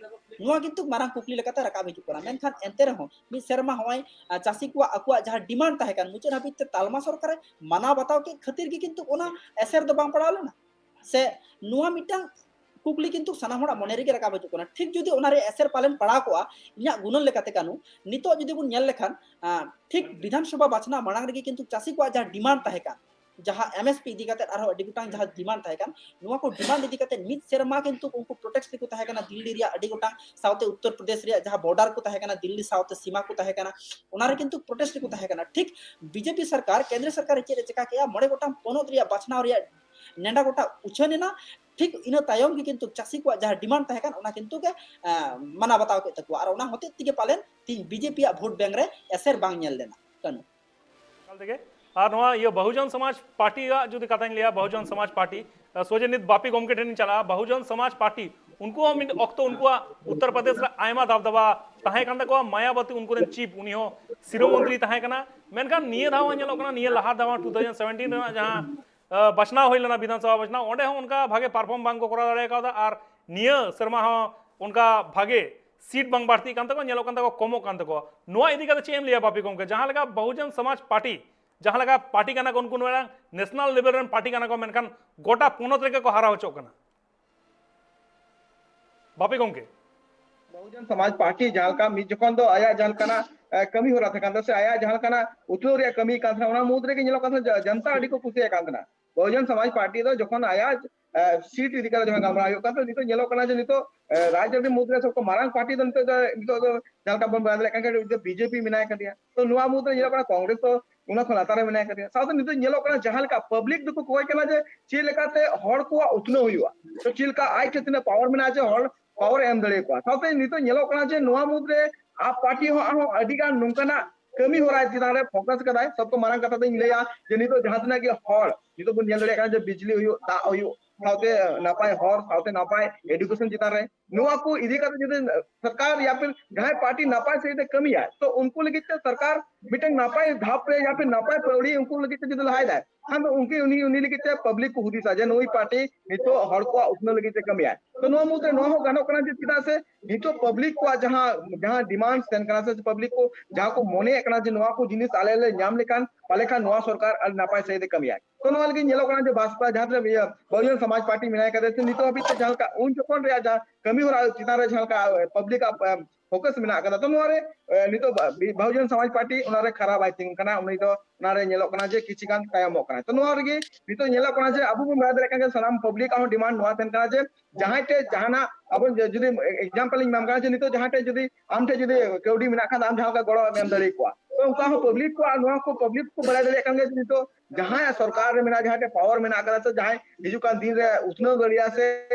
ᱱᱚᱣᱟ ᱠᱤᱱᱛᱩ ᱢᱟᱨᱟᱝ ᱠᱩᱠᱞᱤ ᱞᱮᱠᱟᱛᱮ ᱨᱟᱠᱟᱵ ᱦᱤᱡᱩᱜ ᱠᱟᱱᱟ᱾ ᱢᱮᱱᱠᱷᱟᱱ ᱮᱱᱛᱮ ᱨᱮᱦᱚᱸ ᱢᱤᱫ ᱥᱮᱨᱢᱟ ᱦᱚᱸᱜᱼᱚᱭ, ᱟᱸ, ᱪᱟᱹᱥᱤ ᱠᱚᱣᱟᱜ ᱟᱠᱚᱣᱟᱜ ᱡᱟᱦᱟᱸ ᱰᱤᱢᱟᱱᱰ ᱛᱟᱦᱮᱸ ᱠᱟᱱ, ᱢᱩᱪᱟᱹᱫ ᱦᱟᱹᱵᱤᱡ ᱛᱮ ᱛᱟᱞᱢᱟ ᱥᱚᱨᱠᱟᱨᱮ ᱢᱟᱱᱟᱣ ᱵᱟᱛᱟᱣ ᱠᱮᱫ ᱠᱷᱟᱹᱛᱤᱨ ᱜᱮ ᱠᱤᱱᱛᱩ ᱚᱱᱟ ᱮᱥᱮᱨ ᱫᱚ ᱵᱟᱝ ᱯᱟᱲᱟᱣ ᱞᱮᱱᱟ᱾ ᱥᱮ ᱱᱚᱣᱟ ᱢᱤᱫᱴᱟᱝ ᱠᱩᱠᱞᱤ ᱠᱤᱱᱛᱩ ᱥᱟᱱᱟᱢ ᱦᱚᱲᱟᱜ ᱢᱚᱱᱮ ᱨᱮᱜᱮ ᱨᱟᱠᱟᱵ ᱦᱤᱡᱩᱜ ᱠᱟᱱᱟ᱾ ᱴᱷᱤᱠ ᱡᱩᱫᱤ ᱚᱱᱟ ᱨᱮᱭᱟᱜ ᱮᱥᱮᱨ ᱯᱟᱞᱮᱱ ᱯᱟᱲᱟᱣ ᱠᱚᱜᱼᱟ, ᱤᱧᱟᱹᱜ ᱜᱩᱱᱟᱹᱱ ᱞᱮᱠᱟᱛᱮ ᱠᱟᱹᱱᱩ, ᱱᱤᱛᱚᱜ ᱡᱩᱫᱤ ᱵᱚᱱ ᱧᱮᱞ ᱞᱮᱠᱷᱟᱱ, ᱟᱸ, ᱴᱷᱤᱠ ᱵᱤᱫᱷᱟᱱ ᱥᱚᱵᱷᱟ ᱵᱟᱪᱷᱱᱟᱣ ᱢᱟᱲᱟᱝ ᱨᱮᱜᱮ ᱠᱤᱱᱛᱩ ᱪᱟᱹᱥᱤ ᱠᱚᱣᱟᱜ ᱡᱟᱦᱟᱸ ᱰᱤᱢᱟᱱᱰ ᱛᱟᱦᱮᱸ ᱠᱟᱱ, ᱡᱟᱦᱟᱸ ᱮᱢ ᱮᱥ ᱯᱤ ᱤᱫᱤ ᱠᱟᱛᱮ ᱟᱨᱦᱚᱸ ᱟᱹᱰᱤ ᱜᱚᱴᱟᱝ ᱡᱟᱦᱟᱸ ᱰᱤᱢᱟᱱᱰ ᱛᱟᱦᱮᱸ ᱠᱟᱱ, ᱱᱚᱣᱟ ᱠᱚ ᱰᱤᱢᱟᱱᱰ ᱤᱫᱤ ᱠᱟᱛᱮ ᱢᱤᱫ ᱥᱮᱨᱢᱟ ᱠᱤᱱᱛᱩ ᱩᱱᱠᱩ ᱯᱨᱚᱴᱮᱥᱴ ᱨᱮᱠᱚ ᱛᱟᱦᱮᱸ ᱠᱟᱱᱟ ᱫᱤᱞᱞᱤ ᱨᱮᱭᱟᱜ ᱟᱹᱰᱤ ᱜᱚᱴᱟᱝ, ᱥᱟᱶᱛᱮ ᱩᱛᱛᱚᱨ ᱯᱨᱚᱫᱮᱥ ᱨᱮᱭᱟᱜ ᱡᱟᱦᱟᱸ ᱵᱚᱨᱰᱟᱨ ᱠᱚ ᱛᱟᱦᱮᱸ ᱠᱟᱱᱟ, ᱫᱤᱞᱞᱤ ᱥᱟᱶᱛᱮ ᱥᱤᱢᱟ ᱠᱚ ᱛᱟᱦᱮᱸ ᱠᱟᱱᱟ, ᱚᱱᱟ ᱨᱮ ᱠᱤᱱᱛᱩ ᱯᱨᱚᱴᱮᱥᱴ ᱨᱮᱠᱚ ᱛᱟᱦᱮᱸ ᱠᱟᱱᱟ᱾ ᱴᱷᱤᱠ ᱵᱤᱡᱮᱯᱤ ᱥᱚᱨᱠᱟᱨ, ᱠᱮᱱᱫᱨᱚ ᱥᱚᱨᱠᱟᱨ ᱪᱮᱫ ᱮ ᱪᱮᱠᱟ ᱠᱮᱜᱼᱟ, ᱢᱚᱬᱮ ᱜᱚᱴᱟᱝ ᱯᱚᱱᱚᱛ ᱨᱮᱭᱟᱜ ᱵᱟᱪᱷᱱᱟᱣ ᱨᱮᱭᱟᱜ ᱱᱮᱰᱟ ᱜᱚᱴᱟ ᱩᱪᱷᱟᱹᱱ ᱮᱱᱟ᱾ ᱴᱷᱤᱠ ᱤᱱᱟᱹ ᱛᱟᱭᱚᱢ ᱜᱮ ᱠᱤᱱᱛᱩ ᱪᱟᱹᱥᱤ ᱠᱚᱣᱟᱜ ᱡᱟᱦᱟᱸ ᱰᱤᱢᱟᱱᱰ ᱛᱟᱦᱮᱸ ᱠᱟᱱ, ᱚᱱᱟ ᱠᱤᱱᱛᱩ ᱜᱮ, ᱮᱸ, ᱢᱟᱱᱟᱣ ᱵᱟᱛᱟᱣ ᱠᱮᱫ ᱛᱟᱠᱚᱣᱟ᱾ ᱟᱨ ᱚᱱᱟ ᱦᱚᱛᱮᱡ ᱛᱮᱜᱮ ᱯᱟᱞᱮᱱ ᱛᱮᱦᱮᱧ ᱵᱤᱡᱮᱯᱤ ᱟᱜ ᱵᱷᱳᱴ ᱵᱮᱝᱠ ᱨᱮ ᱮᱥᱮᱨ ᱵᱟᱝ ᱧᱮᱞ ᱞᱮᱱᱟ᱾ ᱠᱟᱹᱱᱩ᱾ ᱮᱠᱟᱞ ᱛᱮᱜᱮ᱾ ᱟᱨ ᱱᱚᱣᱟ ᱤᱭᱟᱹ ᱵᱚᱦᱩᱡᱚᱱ ᱥᱚᱢᱟᱡᱽ ᱯᱟᱨᱴᱤ ᱟᱜ ᱡᱩᱫᱤ ᱠᱟᱛᱷᱟᱧ ᱞᱟᱹᱭᱟ, ᱵᱚᱦᱩᱡᱚᱱ ᱥᱚᱢᱟᱡᱽ ᱯᱟᱨᱴᱤ, ᱟᱸ, ᱥᱚᱡᱮ ᱱᱤᱛ ᱵᱟᱯᱤ ᱜᱚᱢᱠᱮ ᱴᱷᱮᱱᱤᱧ ᱪᱟᱞᱟᱜᱼᱟ᱾ ᱵᱚᱦᱩᱡᱚᱱ ᱥᱚᱢᱟᱡᱽ ᱯᱟᱨᱴᱤ ᱩᱱᱠᱩ ᱦᱚᱸ ᱢᱤᱫ ᱚᱠᱛᱚ ᱩᱱᱠᱩᱣᱟᱜ ᱩᱛᱛᱚᱨ ᱯᱨᱚᱫᱮᱥ ᱨᱮ ᱟᱭᱢᱟ ᱫᱟᱵᱫᱟᱵᱟ ᱛᱟᱦᱮᱸ ᱠᱟᱱ ᱛᱟᱠᱚᱣᱟ᱾ ᱢᱟᱭᱟᱵᱚᱛᱤ ᱩᱱᱠᱩ ᱨᱮᱱ ᱪᱤᱯ, ᱩᱱᱤ ᱦᱚᱸ ᱥᱤᱨᱟᱹ ᱢᱚᱱᱛᱨᱤ ᱛᱟᱦᱮᱸ ᱠᱟᱱᱟ᱾ ᱢᱮᱱᱠᱷᱟᱱ ᱱᱤᱭᱟᱹ ᱫᱷᱟᱣ ᱦᱚᱸ ᱧᱮᱞᱚᱜ ᱠᱟᱱᱟ, ᱱᱤᱭᱟᱹ ᱞᱟᱦᱟ ᱫᱷᱟᱣ ᱦᱚᱸ ᱴᱩ ᱛᱷᱟᱣᱡᱮᱱᱰ ᱥᱮᱵᱷᱮᱱᱴᱤᱱ ᱨᱮᱱᱟᱜ ᱡᱟᱦᱟᱸ, ᱟᱸ, ᱵᱟᱪᱷᱱᱟᱣ ᱦᱩᱭ ᱞᱮᱱᱟ, ᱵᱤᱫᱷᱟᱱ ᱥᱚᱵᱷᱟ ᱵᱟᱪᱷᱱᱟᱣ, ᱚᱸᱰᱮ ᱦᱚᱸ ᱚᱱᱠᱟ ᱵᱷᱟᱜᱮ ᱯᱟᱨᱯᱷᱚᱨᱢ ᱵᱟᱝ ᱠᱚ ᱠᱚᱨᱟᱣ ᱫᱟᱲᱮ ᱠᱟᱣᱫᱟ᱾ ᱟᱨ ᱱᱤᱭᱟᱹ ᱥᱮᱨᱢᱟ ᱦᱚᱸ ᱚᱱᱠᱟ ᱵᱷᱟᱜᱮ ᱥᱤᱴ ᱵᱟᱝ ᱵᱟᱹᱲᱛᱤᱜ ᱠᱟᱱ ᱛᱟᱠᱚᱣᱟ, ᱧᱮᱞᱚᱜ ᱠᱟᱱ ᱛᱟᱠᱚᱣᱟ ᱠᱚᱢᱚᱜ ᱠᱟᱱ ᱛᱟᱠᱚᱣᱟ᱾ ᱱᱚᱣᱟ ᱤᱫᱤ ᱠᱟᱛᱮ ᱪᱮᱫ ᱮᱢ ᱞᱟᱹᱭᱟ ᱵᱟᱯᱤ ᱜᱚᱢᱠᱮ? ᱡᱟᱦᱟᱸ ᱞᱮᱠᱟ ᱵᱚᱦᱩᱡᱚᱱ ᱥᱚᱢᱟᱡᱽ ᱯᱟᱨᱴᱤ, ᱡᱟᱦᱟᱸ ᱞᱮᱠᱟ ᱯᱟᱨᱴᱤ ᱠᱟᱱᱟ ᱠᱚ, ᱩᱱᱠᱩ ᱱᱚᱣᱟ ᱱᱮᱥᱱᱟᱞ ᱞᱮᱵᱮᱞ ᱨᱮᱱ ᱯᱟᱨᱴᱤ ᱠᱟᱱᱟ ᱠᱚ, ᱢᱮᱱᱠᱷᱟᱱ ᱜᱚᱴᱟ ᱯᱚᱱᱚᱛ ᱨᱮᱜᱮ ᱠᱚ ᱦᱟᱨᱟ ᱦᱚᱪᱚᱜ ᱠᱟᱱᱟ᱾ ᱵᱟᱯᱤ ᱜᱚᱢᱠᱮ᱾ ᱵᱚᱦᱩᱡᱚᱱ ᱥᱚᱢᱟᱡᱽ ᱯᱟᱨᱴᱤ ᱡᱟᱦᱟᱸ ᱞᱮᱠᱟ ᱢᱤᱫ ᱡᱚᱠᱷᱚᱱ ᱫᱚ ᱟᱭᱟᱜ ᱡᱟᱦᱟᱸ ᱞᱮᱠᱟᱱᱟᱜ, ᱮ, ᱠᱟᱹᱢᱤ ᱦᱚᱨᱟ ᱛᱟᱦᱮᱸ ᱠᱟᱱ ᱛᱟᱭᱟ ᱥᱮ ᱟᱭᱟᱜ ᱡᱟᱦᱟᱸ ᱞᱮᱠᱟᱱᱟᱜ ᱩᱛᱱᱟᱹᱣ ᱨᱮᱭᱟᱜ ᱠᱟᱹᱢᱤ ᱠᱟᱱ ᱛᱟᱦᱮᱱᱟ, ᱚᱱᱟ ᱢᱩᱫᱽ ᱨᱮᱜᱮ ᱧᱮᱞᱚᱜ ᱠᱟᱱ ᱛᱟᱦᱮᱱᱟ ᱡᱟ-, ᱡᱚᱱᱛᱟ ᱟᱹᱰᱤ ᱠᱚ ᱠᱩᱥᱤᱭᱟᱜ ᱠᱟᱱ ᱛᱟᱦᱮᱱᱟ᱾ ᱵᱚᱦᱩᱡᱚᱱ ᱥᱚᱢᱟᱡᱽ ᱯᱟᱨᱴᱤ ᱫᱚ ᱡᱚᱠᱷᱚᱱ ᱟᱭᱟᱜ, ᱮ, ᱥᱤᱴ ᱤᱫᱤ ᱠᱟᱛᱮ ᱡᱚᱠᱷᱚᱱ ᱜᱟᱞᱢᱟᱨᱟᱣ ᱦᱩᱭᱩᱜ ᱠᱟᱱ ᱛᱟᱦᱮᱸ, ᱱᱤᱛᱚᱜ ᱧᱮᱞᱚᱜ ᱠᱟᱱᱟ ᱡᱮ ᱱᱤᱛᱚᱜ, ᱮ, ᱨᱟᱡᱽᱟᱹᱨᱤ ᱢᱩᱫᱽ ᱨᱮ ᱥᱚᱵ ᱠᱷᱚᱱ ᱢᱟᱨᱟᱝ ᱯᱟᱨᱴᱤ ᱫᱚ ᱱᱤᱛᱚᱜ ᱫᱚ, ᱱᱤᱛᱚᱜ ᱫᱚ ᱡᱟᱦᱟᱸ ᱞᱮᱠᱟ ᱵᱚᱱ ᱵᱟᱲᱟᱭ ᱫᱟᱲᱮᱭᱟᱜ ᱠᱟᱱ ᱠᱷᱟᱱ ᱵᱤᱡᱮᱯᱤ ᱢᱮᱱᱟᱭ ᱠᱟᱫᱮᱭᱟ᱾ ᱛᱚ ᱱᱚᱣᱟ ᱢᱩᱫᱽ ᱨᱮ ᱧᱮᱞᱚᱜ ᱠᱟᱱᱟ ᱠᱚᱝᱜᱨᱮᱥ ᱫᱚ ᱚᱱᱟ ᱠᱷᱚᱱ ᱞᱟᱛᱟᱨ ᱨᱮ ᱢᱮᱱᱟᱭ ᱠᱟᱫᱮᱭᱟ᱾ ᱥᱟᱶᱛᱮ ᱱᱤᱛᱚᱜ ᱧᱮᱞᱚᱜ ᱠᱟᱱᱟ ᱡᱟᱦᱟᱸ ᱞᱮᱠᱟ ᱯᱟᱵᱽᱞᱤᱠ ᱫᱚᱠᱚ ᱠᱚᱭ ᱠᱟᱱᱟ ᱡᱮ ᱪᱮᱫ ᱞᱮᱠᱟᱛᱮ ᱦᱚᱲ ᱠᱚᱣᱟᱜ ᱩᱛᱱᱟᱹᱣ ᱦᱩᱭᱩᱜᱼᱟ, ᱛᱚ ᱪᱮᱫ ᱞᱮᱠᱟ ᱟᱡ ᱴᱷᱮᱱ ᱛᱤᱱᱟᱹᱜ ᱯᱟᱣᱟᱨ ᱢᱮᱱᱟᱜᱼᱟ ᱡᱮ ᱦᱚᱲ ᱯᱟᱣᱟᱨ ᱮ ᱮᱢ ᱫᱟᱲᱮᱭᱟᱠᱚᱣᱟ᱾ ᱥᱟᱶᱛᱮ ᱱᱤᱛᱚᱜ ᱧᱮᱞᱚᱜ ᱠᱟᱱᱟ ᱡᱮ ᱱᱚᱣᱟ ᱢᱩᱫᱽᱨᱮ ᱟᱯ ᱯᱟᱨᱴᱤ ᱦᱚᱸ ᱟᱨᱦᱚᱸ ᱟᱹᱰᱤ ᱜᱟᱱ ᱱᱚᱝᱠᱟᱱᱟᱜ ᱠᱟᱹᱢᱤ ᱦᱚᱨᱟ ᱪᱮᱛᱟᱱ ᱨᱮ ᱯᱷᱳᱠᱟᱥ ᱠᱟᱫᱟᱭ᱾ ᱥᱚᱵ ᱠᱷᱚᱱ ᱢᱟᱨᱟᱝ ᱠᱟᱛᱷᱟ ᱫᱚᱧ ᱞᱟᱹᱭᱟ ᱡᱮ ᱱᱤᱛᱚᱜ ᱡᱟᱦᱟᱸ ᱛᱤᱱᱟᱹᱜ ᱜᱮ ᱦᱚᱲ ᱱᱤᱛᱚᱜ ᱵᱚᱱ ᱧᱮᱞ ᱫᱟᱲᱮᱭᱟᱜ ᱠᱟᱱᱟ ᱡᱮ ᱵᱤᱡᱽᱞᱤ ᱦᱩᱭᱩᱜ, ᱫᱟᱜ ᱦᱩᱭᱩᱜ, ᱥᱟᱶᱛᱮ ᱱᱟᱯᱟᱭ ᱦᱚᱨ, ᱥᱟᱶᱛᱮ ᱱᱟᱯᱟᱭ ᱮᱰᱩᱠᱮᱥᱚᱱ ᱪᱮᱛᱟᱱ ᱨᱮ, ᱱᱚᱣᱟ ᱠᱚ ᱤᱫᱤ ᱠᱟᱛᱮ ᱡᱩᱫᱤ ᱥᱚᱨᱠᱟᱨ ᱭᱟ ᱯᱷᱤᱨ ᱡᱟᱦᱟᱸᱭ ᱯᱟᱨᱴᱤ ᱱᱟᱯᱟᱭ ᱥᱟᱹᱦᱤᱡ ᱛᱮ ᱠᱟᱹᱢᱤᱭᱟᱭ, ᱛᱚ ᱩᱱᱠᱩ ᱞᱟᱹᱜᱤᱫ ᱛᱮ ᱥᱚᱨᱠᱟᱨ ᱢᱤᱫᱴᱟᱝ ᱱᱟᱯᱟᱭ ᱫᱷᱟᱯ ᱨᱮ ᱭᱟ ᱯᱷᱤᱨ ᱱᱟᱯᱟᱭ ᱯᱟᱹᱣᱲᱤ ᱩᱱᱠᱩ ᱞᱟᱹᱜᱤᱫ ᱛᱮ ᱡᱩᱫᱤ ᱞᱟᱦᱟᱭ ᱫᱟᱭ, ᱠᱷᱟᱱ ᱫᱚ ᱩᱱᱠᱩ ᱩᱱᱤ, ᱩᱱᱤ ᱞᱟᱹᱜᱤᱫ ᱛᱮ ᱯᱟᱵᱽᱞᱤᱠ ᱠᱚ ᱦᱩᱫᱤᱥᱟ ᱡᱮ ᱱᱩᱭ ᱯᱟᱨᱴᱤ ᱱᱤᱛᱚᱜ ᱦᱚᱲ ᱠᱚᱣᱟᱜ ᱩᱛᱱᱟᱹᱣ ᱞᱟᱹᱜᱤᱫ ᱛᱮ ᱠᱟᱹᱢᱤᱭᱟᱭ᱾ ᱛᱚ ᱱᱚᱣᱟ ᱢᱩᱫᱽᱨᱮ ᱱᱚᱣᱟ ᱦᱚᱸ ᱜᱟᱱᱚᱜ ᱠᱟᱱᱟ ᱡᱮ ᱪᱮᱫᱟᱜ ᱥᱮ ᱱᱤᱛᱚᱜ ᱯᱟᱵᱽᱞᱤᱠ ᱠᱚᱣᱟᱜ ᱡᱟᱦᱟᱸ, ᱡᱟᱦᱟᱸ ᱰᱤᱢᱟᱱᱰ ᱛᱟᱦᱮᱱ ᱠᱟᱱᱟ ᱥᱮ ᱯᱟᱵᱽᱞᱤᱠ ᱠᱚ ᱡᱟᱦᱟᱸ ᱠᱚ ᱢᱚᱱᱮᱭᱮᱫ ᱠᱟᱱᱟ ᱡᱮ ᱱᱚᱣᱟ ᱠᱚ ᱡᱤᱱᱤᱥ ᱟᱞᱮ ᱞᱮ ᱧᱟᱢ ᱞᱮᱠᱷᱟᱱ ᱯᱟᱞᱮ ᱠᱷᱟᱱ ᱱᱚᱣᱟ ᱥᱚᱨᱠᱟᱨ ᱟᱹᱰᱤ ᱱᱟᱯᱟᱭ ᱥᱟᱹᱦᱤᱡ ᱛᱮ ᱠᱟᱹᱢᱤᱭᱟᱭ᱾ ᱛᱚ ᱱᱚᱣᱟ ᱞᱟᱹᱜᱤᱫ ᱧᱮᱞᱚᱜ ᱠᱟᱱᱟ ᱡᱮ ᱵᱟᱥᱯᱟ ᱡᱟᱦᱟᱸ ᱛᱤᱱᱟᱹᱜ ᱤᱭᱟᱹ ᱵᱚᱦᱩᱡᱚᱱ ᱥᱚᱢᱟᱡᱽ ᱯᱟᱨᱴᱤ ᱢᱮᱱᱟᱭ ᱠᱟᱫᱮ ᱥᱮ ᱱᱤᱛᱚᱜ ᱦᱟᱹᱵᱤᱡ ᱛᱮ ᱡᱟᱦᱟᱸ ᱞᱮᱠᱟ ᱩᱱ ᱡᱚᱠᱷᱚᱱ ᱨᱮᱭᱟᱜ ᱡᱟᱦᱟᱸ ᱠᱟᱹᱢᱤ ᱦᱚᱨᱟ ᱪᱮᱛᱟᱱ ᱨᱮ ᱡᱟᱦᱟᱸ ᱞᱮᱠᱟ, ᱮ, ᱯᱟᱵᱽᱞᱤᱠ ᱟᱜ, ᱮ, ᱯᱷᱳᱠᱟᱥ ᱢᱮᱱᱟᱜ ᱟᱠᱟᱫᱟ᱾ ᱛᱚ ᱱᱚᱣᱟ ᱨᱮ, ᱮ, ᱱᱤᱛᱚᱜ ᱵᱟ-, ᱵᱤ-, ᱵᱚᱦᱩᱡᱚᱱ ᱥᱚᱢᱟᱡᱽ ᱯᱟᱨᱴᱤ ᱚᱱᱟ ᱨᱮ ᱠᱷᱟᱨᱟ ᱵᱟᱭ ᱛᱤᱸᱜᱩᱱ ᱠᱟᱱᱟ, ᱩᱱᱤ ᱫᱚ ᱚᱱᱟ ᱨᱮ ᱧᱮᱞᱚᱜ ᱠᱟᱱᱟ ᱡᱮ ᱠᱤᱪᱷᱩ ᱜᱟᱱ ᱛᱟᱭᱚᱢᱚᱜ ᱠᱟᱱᱟ᱾ ᱛᱚ ᱱᱚᱣᱟ ᱨᱮᱜᱮ ᱱᱤᱛᱚᱜ ᱧᱮᱞᱚᱜ ᱠᱟᱱᱟ ᱡᱮ ᱟᱵᱚ ᱵᱚᱱ ᱵᱟᱲᱟᱭ ᱫᱟᱲᱮᱭᱟᱜ ᱠᱟᱱᱟ ᱡᱮ ᱥᱟᱱᱟᱢ ᱯᱟᱵᱽᱞᱤᱠ ᱟᱜ ᱦᱚᱸ ᱰᱤᱢᱟᱱᱰ ᱱᱚᱣᱟ ᱛᱟᱦᱮᱱ ᱠᱟᱱᱟ ᱡᱮ ᱡᱟᱦᱟᱸᱭ ᱴᱷᱮᱱ ᱡᱟᱦᱟᱱᱟᱜ ᱟᱵᱚ ᱡᱩᱫᱤ example ᱤᱧ ᱮᱢᱟᱢ ᱠᱟᱱᱟ ᱡᱮ ᱱᱤᱛᱚᱜ ᱡᱟᱦᱟᱸ ᱴᱷᱮᱱ ᱡᱩᱫᱤ ᱟᱢ ᱴᱷᱮᱱ ᱡᱩᱫᱤ ᱠᱟᱹᱣᱰᱤ ᱢᱮᱱᱟᱜ ᱠᱷᱟᱱ ᱟᱢ ᱡᱟᱦᱟᱸ ᱞᱮᱠᱟ ᱜᱚᱲᱚ ᱮᱢ ᱫᱟᱲᱮ ᱟᱠᱚᱣᱟ᱾ ᱛᱚ ᱚᱱᱠᱟ ᱦᱚᱸ ᱯᱟᱵᱽᱞᱤᱠ ᱠᱚ ᱟᱨ ᱱᱚᱣᱟ ᱠᱚ ᱯᱟᱵᱽᱞᱤᱠ ᱠᱚ ᱵᱟᱲᱟᱭ ᱫᱟᱲᱮᱭᱟᱜ ᱠᱟᱱ ᱜᱮᱭᱟ ᱡᱮ ᱱᱤᱛᱚᱜ ᱡᱟᱦᱟᱸᱭ ᱥᱚᱨᱠᱟᱨ ᱨᱮ ᱢᱮᱱᱟᱜ, ᱡᱟᱦᱟᱸᱭ ᱴᱷᱮᱱ ᱯᱟᱣᱟᱨ ᱢᱮᱱᱟᱜ ᱟᱠᱟᱫᱟ, ᱥᱮ ᱡᱟᱦᱟᱸᱭ ᱦᱤᱡᱩᱜ ᱠᱟᱱ ᱫᱤᱱ ᱨᱮ ᱩᱛᱱᱟᱹᱣ ᱫᱟᱲᱮᱭᱟᱜᱼᱟ ᱥᱮ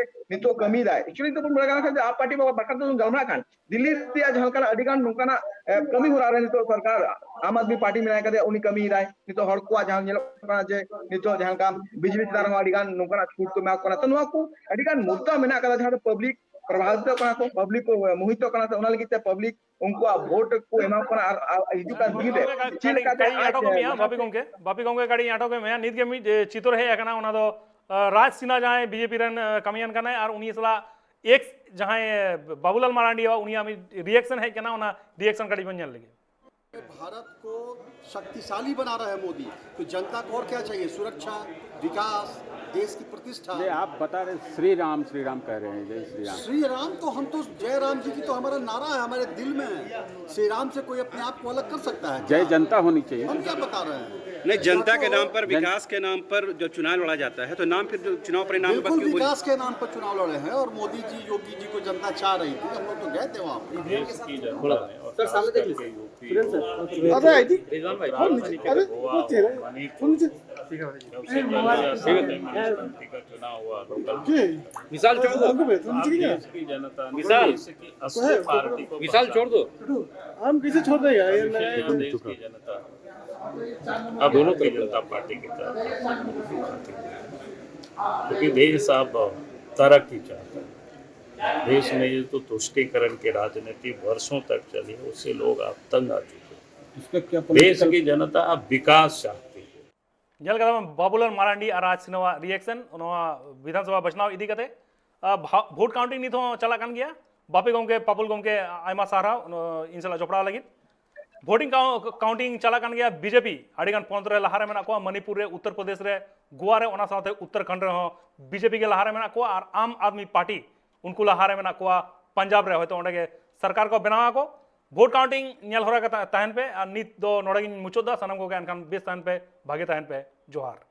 ᱱᱤᱛᱚᱜ ᱠᱟᱹᱢᱤᱭᱮᱫᱟᱭ᱾ ᱮᱠᱪᱩᱭᱮᱞᱤ ᱱᱤᱛᱚᱜ ᱵᱚᱱ ᱵᱟᱲᱟᱭ ᱠᱟᱱᱟ ᱡᱮ ᱟᱯ ᱯᱟᱨᱴᱤ ᱵᱟᱠᱷᱨᱟ ᱛᱮᱵᱚᱱ ᱜᱟᱞᱢᱟᱨᱟᱜ ᱠᱷᱟᱱ ᱫᱤᱞᱞᱤ ᱨᱮᱭᱟᱜ ᱡᱟᱦᱟᱸ ᱞᱮᱠᱟᱱᱟᱜ ᱟᱹᱰᱤ ᱜᱟᱱ ᱱᱚᱝᱠᱟᱱᱟᱜ ᱠᱟᱹᱢᱤ ᱦᱚᱨᱟ ᱨᱮ ᱱᱤᱛᱚᱜ ᱥᱚᱨᱠᱟᱨ ᱟᱢ ᱟᱫᱢᱤ ᱯᱟᱨᱴᱤ ᱢᱮᱱᱟᱭ ᱠᱟᱫᱮᱭᱟ, ᱩᱱᱤ ᱠᱟᱹᱢᱤᱭᱮᱫᱟᱭ᱾ ᱱᱤᱛᱚᱜ ᱦᱚᱲ ᱠᱚᱣᱟᱜ ᱡᱟᱦᱟᱸ ᱧᱮᱞᱚᱜ ᱠᱟᱱᱟ ᱡᱮ ᱱᱤᱛᱚᱜ ᱡᱟᱦᱟᱸ ᱞᱮᱠᱟ ᱵᱤᱡᱽᱞᱤ ᱪᱮᱛᱟᱱ ᱨᱮᱦᱚᱸ ᱟᱹᱰᱤ ᱜᱟᱱ ᱱᱚᱝᱠᱟᱱᱟᱜ ᱪᱷᱩᱴ ᱠᱚ ᱮᱢᱟ ᱠᱚ ᱠᱟᱱᱟ᱾ ᱛᱚ ᱱᱚᱣᱟ ᱠᱚ ᱟᱹᱰᱤ ᱜᱟᱱ ᱢᱩᱫᱽᱫᱟ ᱢᱮᱱᱟᱜ ᱠᱟᱫᱟ ᱡᱟᱦᱟᱸ ᱫᱚ ᱯᱟᱵᱽᱞᱤᱠ ᱯᱨᱚᱵᱷᱟᱵᱤᱛᱚᱜ ᱠᱟᱱᱟ ᱠᱚ, ᱯᱟᱵᱽᱞᱤᱠ ᱠᱚ ᱢᱳᱦᱤᱛᱚᱜ ᱠᱟᱱᱟ᱾ ᱛᱚ ᱚᱱᱟ ᱞᱟᱹᱜᱤᱫ ᱛᱮ ᱯᱟᱵᱽᱞᱤᱠ ᱩᱱᱠᱩᱣᱟᱜ ᱵᱷᱳᱴ ᱠᱚ ᱮᱢᱟ ᱠᱚ ᱠᱟᱱᱟ᱾ ᱟᱨ ᱟᱨ ᱦᱤᱡᱩᱜ ᱠᱟᱱ ᱫᱤᱱ ᱨᱮ ᱪᱮᱫ ᱞᱮᱠᱟᱛᱮ ᱠᱟᱹᱴᱤᱡ ᱟᱡ ᱟᱴᱚᱠ ᱢᱮᱭᱟ ᱞᱟᱦᱟ ᱵᱟᱯᱤ ᱜᱚᱝᱠᱮ, ᱵᱟᱯᱤ ᱜᱚᱝᱠᱮ ᱠᱟᱹᱴᱤᱡ ᱟᱴᱚᱠ ᱢᱮᱭᱟ᱾ ᱱᱤᱛ ᱜᱮ ᱢᱤᱫ ᱪᱤᱛᱟᱹᱨ ᱦᱮᱡ ᱟᱠᱟᱱᱟ, ᱚᱱᱟ ᱫᱚ ᱨᱟᱡᱽ ᱥᱤᱱᱦᱟ ᱡᱟᱦᱟᱸᱭ ᱵᱤᱡᱮᱯᱤ ᱨᱮᱱ ᱠᱟᱹᱢᱤᱭᱟᱱ ᱠᱟᱱᱟᱭ ᱟᱨ ᱩᱱᱤ ᱥᱟᱞᱟᱜ ᱮᱠᱥ ᱡᱟᱦᱟᱸᱭ ᱵᱟᱵᱩᱞᱟᱞ ᱢᱟᱨᱟᱱᱰᱤ ᱩᱱᱤᱭᱟᱜ ᱢᱤᱫ ᱨᱤᱭᱮᱠᱥᱚᱱ ᱦᱮᱡ ᱟᱠᱟᱱᱟ, ᱚᱱᱟ ᱨᱤᱭᱮᱠᱥᱚᱱ ᱠᱟᱹᱴᱤᱡ ᱵᱚᱱ ᱧᱮᱞ ᱞᱮᱜᱮ᱾ भारत को शक्तिशाली बना रहे हैं मोदी, तो जनता को और क्या चाहिए? सुरक्षा, विकास, देश की प्रतिष्ठा। नहीं, आप बता रहे श्री राम श्री राम कह रहे हैं। जय श्री राम। श्री राम तो हम तो, जय राम जी की तो हमारा नारा है, हमारे दिल में है। श्री राम से कोई अपने आप को अलग कर सकता है? जय जनता होनी चाहिए। हम क्या बता रहे हैं? नहीं, जनता के नाम पर, विकास के नाम पर जो चुनाव लड़ा जाता है, तो नाम फिर जो चुनाव परिणाम पर बिल्कुल क्यों बोल- विकास के नाम पर चुनाव लड़े हैं और मोदी जी, योगी जी को जनता चाह रही थी, हम लोग तो गए थे वहाँ पर। देश की जनता ने और खास करके यूपी, अरे, आई थी। उत्तराखंड, अरे, गोवा, वो चेहरा, मणिपुर, वो चेहरा। जब से पंद्रह या सत्रह में राष्ट्रपति का चुनाव हुआ, लोकल जी। विशाल चौक समझ गया? देश की जनता ने, विशाल, देश की असली पार्टी को विशाल पहचाना। छोड़ दो। हम कैसे छोड़ देंगे यार, ये भविष्य नया में देश की जनता अब भारतीय जनता पार्टी की तरफ, क्योंकि देश अब तरक्की चाहता है। देश में ये तो तुष्टीकरण की राजनीति वर्षों तक चली, उससे लोग अब तंग आ चुके हैं। देश की जनता अब विकास चाहती है। ᱧᱮᱞ ᱠᱟᱫᱟ ᱵᱚᱱ ᱵᱟᱵᱩᱞᱟᱞ ᱢᱟᱨᱟᱱᱰᱤ ᱟᱨ ᱨᱟᱡᱽ ᱥᱤᱱᱦᱟᱣᱟᱜ ᱨᱤᱭᱮᱠᱥᱚᱱ ᱱᱚᱣᱟ ᱵᱤᱫᱷᱟᱱ ᱥᱚᱵᱷᱟ ᱵᱟᱪᱷᱱᱟᱣ ᱤᱫᱤ ᱠᱟᱛᱮ᱾ ᱟᱨ, ᱵᱷᱟ-, ᱵᱷᱳᱴ ᱠᱟᱣᱩᱱᱴᱤᱝ ᱱᱤᱛ ᱦᱚᱸ ᱪᱟᱞᱟᱜ ᱠᱟᱱ ᱜᱮᱭᱟ᱾ ᱵᱟᱯᱤ ᱜᱚᱢᱠᱮ, ᱯᱟᱯᱩᱞ ᱜᱚᱢᱠᱮ, ᱟᱭᱢᱟ ᱥᱟᱨᱦᱟᱣ ᱱᱚ-, ᱤᱧ ᱥᱟᱞᱟᱜ ᱡᱚᱯᱲᱟᱣ ᱞᱟᱹᱜᱤᱫ᱾ ᱵᱷᱳᱴᱤᱝ ᱠᱟᱣ-, ᱠᱟᱣᱩᱱᱴᱤᱝ ᱪᱟᱞᱟᱜ ᱠᱟᱱ ᱜᱮᱭᱟ᱾ ᱵᱤᱡᱮᱯᱤ ᱟᱹᱰᱤᱜᱟᱱ ᱯᱚᱱᱚᱛ ᱨᱮ ᱞᱟᱦᱟᱨᱮ ᱢᱮᱱᱟᱜ ᱠᱚᱣᱟ᱾ ᱢᱚᱱᱤᱯᱩᱨ ᱨᱮ, ᱩᱛᱛᱚᱨ ᱯᱨᱚᱫᱮᱥ ᱨᱮ, ᱜᱳᱣᱟ ᱨᱮ, ᱚᱱᱟ ᱥᱟᱶᱛᱮ ᱩᱛᱛᱚᱨᱟᱠᱷᱚᱸᱰ ᱨᱮᱦᱚᱸ ᱵᱤᱡᱮᱯᱤ ᱜᱮ ᱞᱟᱦᱟᱨᱮ ᱢᱮᱱᱟᱜ ᱠᱚᱣᱟ ᱟᱨ ᱟᱢ ᱟᱫᱢᱤ ᱯᱟᱨᱴᱤ ᱩᱱᱠᱩ ᱞᱟᱦᱟᱨᱮ ᱢᱮᱱᱟᱜ ᱠᱚᱣᱟ᱾ ᱯᱟᱧᱡᱟᱵᱽ ᱨᱮ ᱦᱚᱭᱛᱳ ᱚᱸᱰᱮ ᱜᱮ ᱥᱚᱨᱠᱟᱨ ᱠᱚ ᱵᱮᱱᱟᱣ ᱟᱠᱚ᱾ ᱵᱷᱳᱴ ᱠᱟᱣᱩᱱᱴᱤᱝ ᱧᱮᱞ ᱦᱚᱨᱟ ᱠᱟᱛᱮ ᱛᱟᱦᱮᱱ ᱯᱮ ᱟᱨ ᱱᱤᱛ ᱫᱚ ᱱᱚᱰᱮ ᱜᱤᱧ ᱢᱩᱪᱟᱹᱫ ᱫᱟ᱾ ᱥᱟᱱᱟᱢ ᱠᱚᱜᱮ ᱮᱱᱠᱷᱟᱱ ᱵᱮᱥ ᱛᱟᱦᱮᱱ ᱯᱮ, ᱵᱷᱟᱜᱮ ᱛᱟᱦᱮᱱ ᱯᱮ᱾ ᱡᱚᱦᱟᱨ᱾